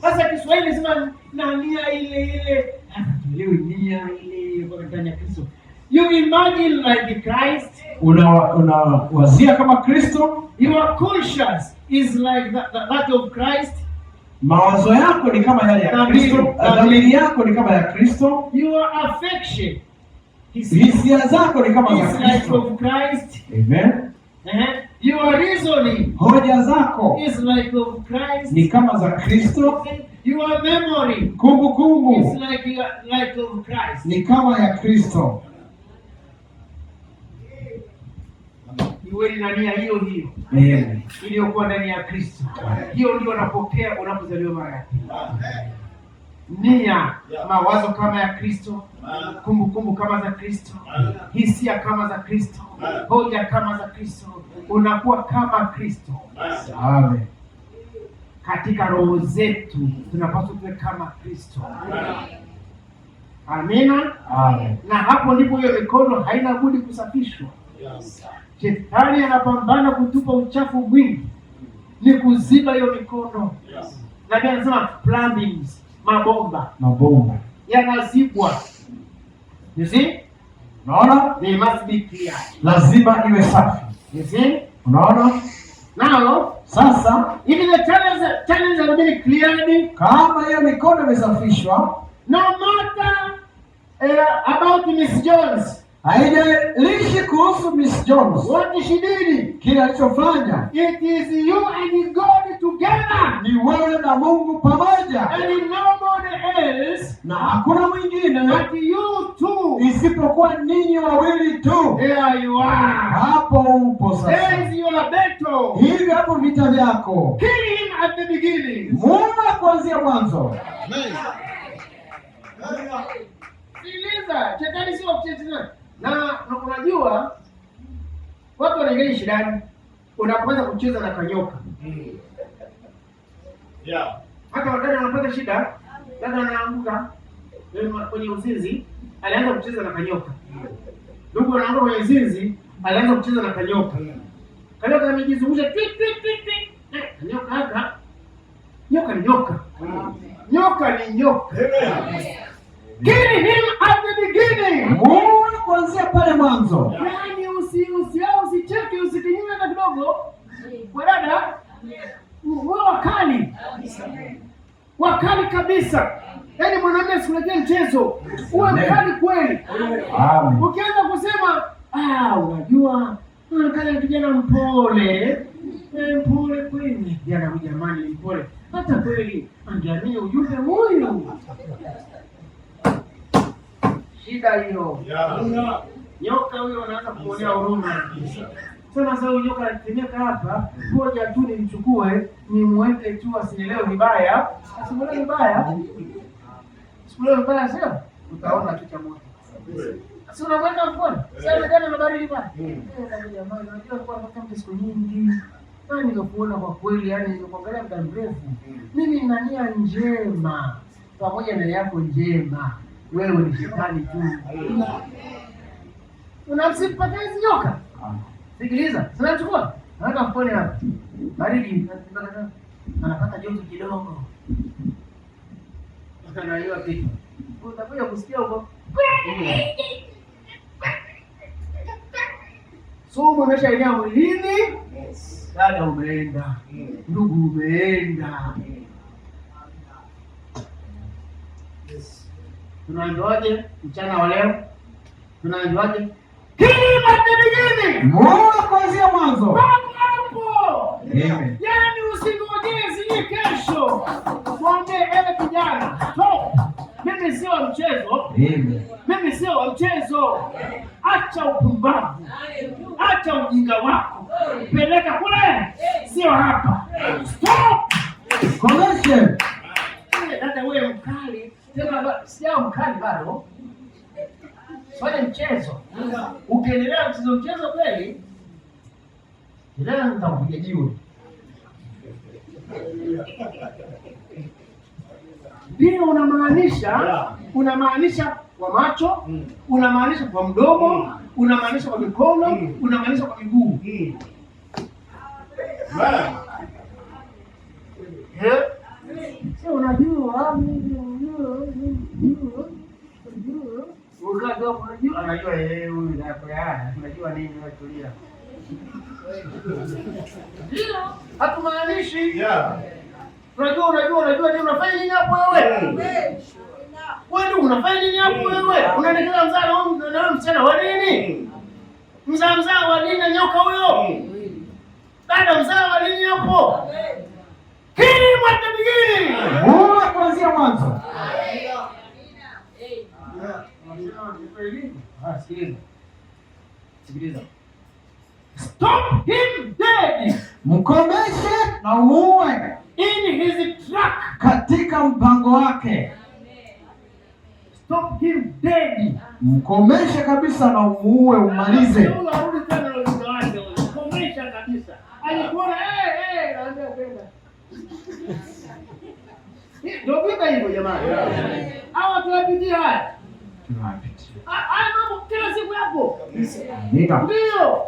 Sasa Kiswahili sema na nia ile ile. Hata tuelewe nia ile ile kwa ndani ya Kristo. You imagine like Christ. Unawazia kama Kristo. Your conscience is like that of Christ. Mawazo yako ni kama yale ya Dhamiri, Kristo. dhamiri. Dhamiri yako ni kama ya Kristo. Your affection is, Hisia zako ni kama za is like Kristo. of Christ. Amen. Your reasoning Hoja zako is like of Christ. ni kama za Kristo. Your memory Kumbukumbu is like of Christ. ni kama ya Kristo. Iweni na nia hiyo hiyo Amen. iliyokuwa ndani ya Kristo. Hiyo ndio unapokea unapozaliwa mara ya pili. Nia, mawazo kama ya Kristo, kumbukumbu kama za Kristo, hisia kama za Kristo, hoja kama za Kristo, unakuwa kama Kristo. Amen. Katika roho zetu tunapaswa tuwe kama Kristo. Amina. Amen. Na hapo ndipo hiyo mikono haina budi kusafishwa. Shetani anapambana kutupa uchafu mwingi, ni kuziba hiyo mikono. Na pia anasema plumbings, mabomba Mabomba. yanazibwa. You see? Unaona? They must be clear. Lazima iwe safi. You see? Unaona? Now, Sasa if the channels have been cleared, kama hiyo mikono imesafishwa, no matter about Miss Jones, haijalishi kuhusu Miss Jones what she did, kile alichofanya, it is you and God together ni wewe na Mungu pamoja and nobody else na hakuna mwingine but you two. isipokuwa ninyi wawili tu. There you are. Hapo upo sasa. There is your battle. Hivi hapo vita vyako, Kill him at the beginning. muua kuanzia mwanzo. Sikiliza, shetani sio kucheza. Na unajua watu wanaingia shidani unapoanza kucheza na kanyoka. Hata wadada wanapata shida, dada anaanguka kwenye uzinzi, alianza kucheza na kanyoka. Ndugu anaanguka kwenye uzinzi, alianza kucheza na kanyoka. Kanyoka amejizungusha twi twi twi twi. Kanyoka haka. Nyoka ni nyoka. Nyoka ni nyoka. Kill him at the beginning. Muue kuanzia pale mwanzo. Yaani usicheke, usikinyume hata kidogo. Wadada, uwe wakali. Wakali kabisa. Yaani mwanamume asikuletee mchezo. Uwe mkali kweli. Amen. Ukianza kusema unajua anaonekana kijana mpole, mpole kweli. Kijana huyu jamani ni mpole. Hata kweli angeamini ujumbe huyu. Shida hiyo. Nyoka huyo anaanza kuonea huruma. Sema sasa huyu nyoka anatemeka hapa, ngoja tu nimchukue, nimweke tu asinielewe vibaya. Asinielewe vibaya. Asinielewe vibaya sio? Utaona tu cha moto. Si unamweka mfukoni? Sasa jana na baridi bwana. Jamani, unajua nilikuwa nataka mtu siku nyingi. Na ningekuona kwa kweli, yani ningekuangalia muda mrefu. Mimi nina nia njema pamoja na yako njema. Wewe ni shetani tu. Unamsimpatia hizi nyoka? Sikiliza, sinachukua. Naweka mfukoni hapa. Baridi, anapata joto kidogo. Anaiwa kitu. Utakuja kusikia huko. Sumu imeshaingia mwilini. Dada umeenda. Ndugu umeenda. Tunaambiwaje mchana wa leo? Tunaambiwaje? Kill him at the beginning. Muue kuanzia mwanzo. Hapo hapo. Amen. Yaani usingojee sijui kesho. Mwambie ewe kijana, stop. Mimi sio wa mchezo. Amen. Mimi sio wa mchezo. Acha upumbavu. Acha ujinga wako. Peleka kule, sio hapa. Stop. Komeshe. Dada wewe mkali. Tena sio mkali bado. Fanya mchezo. Ukiendelea mchezo kweli, leo nitakupiga jiwe. Ndio unamaanisha kwa macho, unamaanisha kwa mdomo, unamaanisha kwa mikono, unamaanisha kwa miguu. Sio unajua, unajua, anajua yeye huyu na unajua nini unatulia. Ndio, hatumaanishi. Unajua, unajua nini unafanya nini hapo wewe? Wewe ndio unafanya nini hapo wewe? Unaendelea mzaa na msichana wa nini? Mzaa wa nini na nyoka huyo? Dada mzaa wa nini hapo? Kill him at the beginning. Muue kuanzia mwanzo. Sikiliza. Sikiliza. Stop him dead Mkomeshe na umuue in his track. katika mpango wake. Stop him dead. Mkomeshe kabisa na umuue, umalize. Huyo arudi tena na ujinga wake huyo. Komesha kabisa. Alikuona naambia kwenda. Ndio vita hivyo jamani. Hawa tunapitia haya. Tunapitia. Haya mambo kila siku yapo. Amina. Ndio.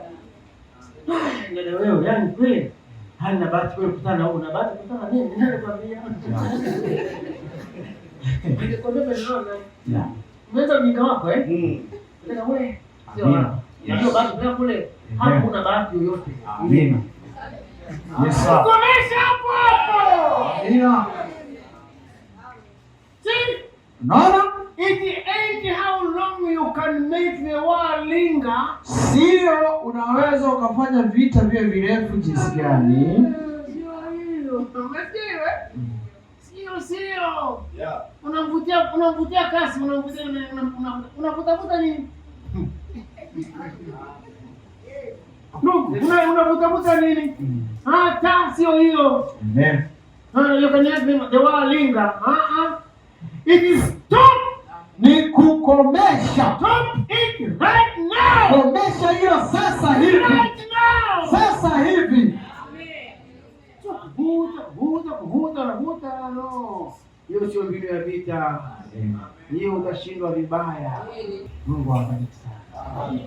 Dada wewe, yani kweli hana bahati wewe kukutana na huyu, una bahati kukutana mimi, nani kwambia? Ningekwambia ndio. Unaweza ujinga wako eh? Nataka wewe. Sio Amina. Unajua bahati kwa kule hakuna bahati yoyote. Amina. Yes sir. Komesha hapo hapo. Amina. See? Unaona? It ain't how long you can make the war linger. Sio unaweza ukafanya vita viwe virefu jinsi gani. Sio hilo. Umesikia hiyo, eh? Sio. Unamvutia kasi, unamvutia, unavutavuta nini? Ndugu, unavutavuta nini? Hata sio hiyo. Amen. You can make the war linger. It is stop. Ni kukomesha. Stop it right now. Komesha hiyo sasa hivi, Right now. sasa hivi. Sio kuvuta, kuvuta, kuvuta, navuta, no. Hiyo sio mbinu ya vita. Hiyo utashindwa vibaya. Mungu awabariki sana. Amen.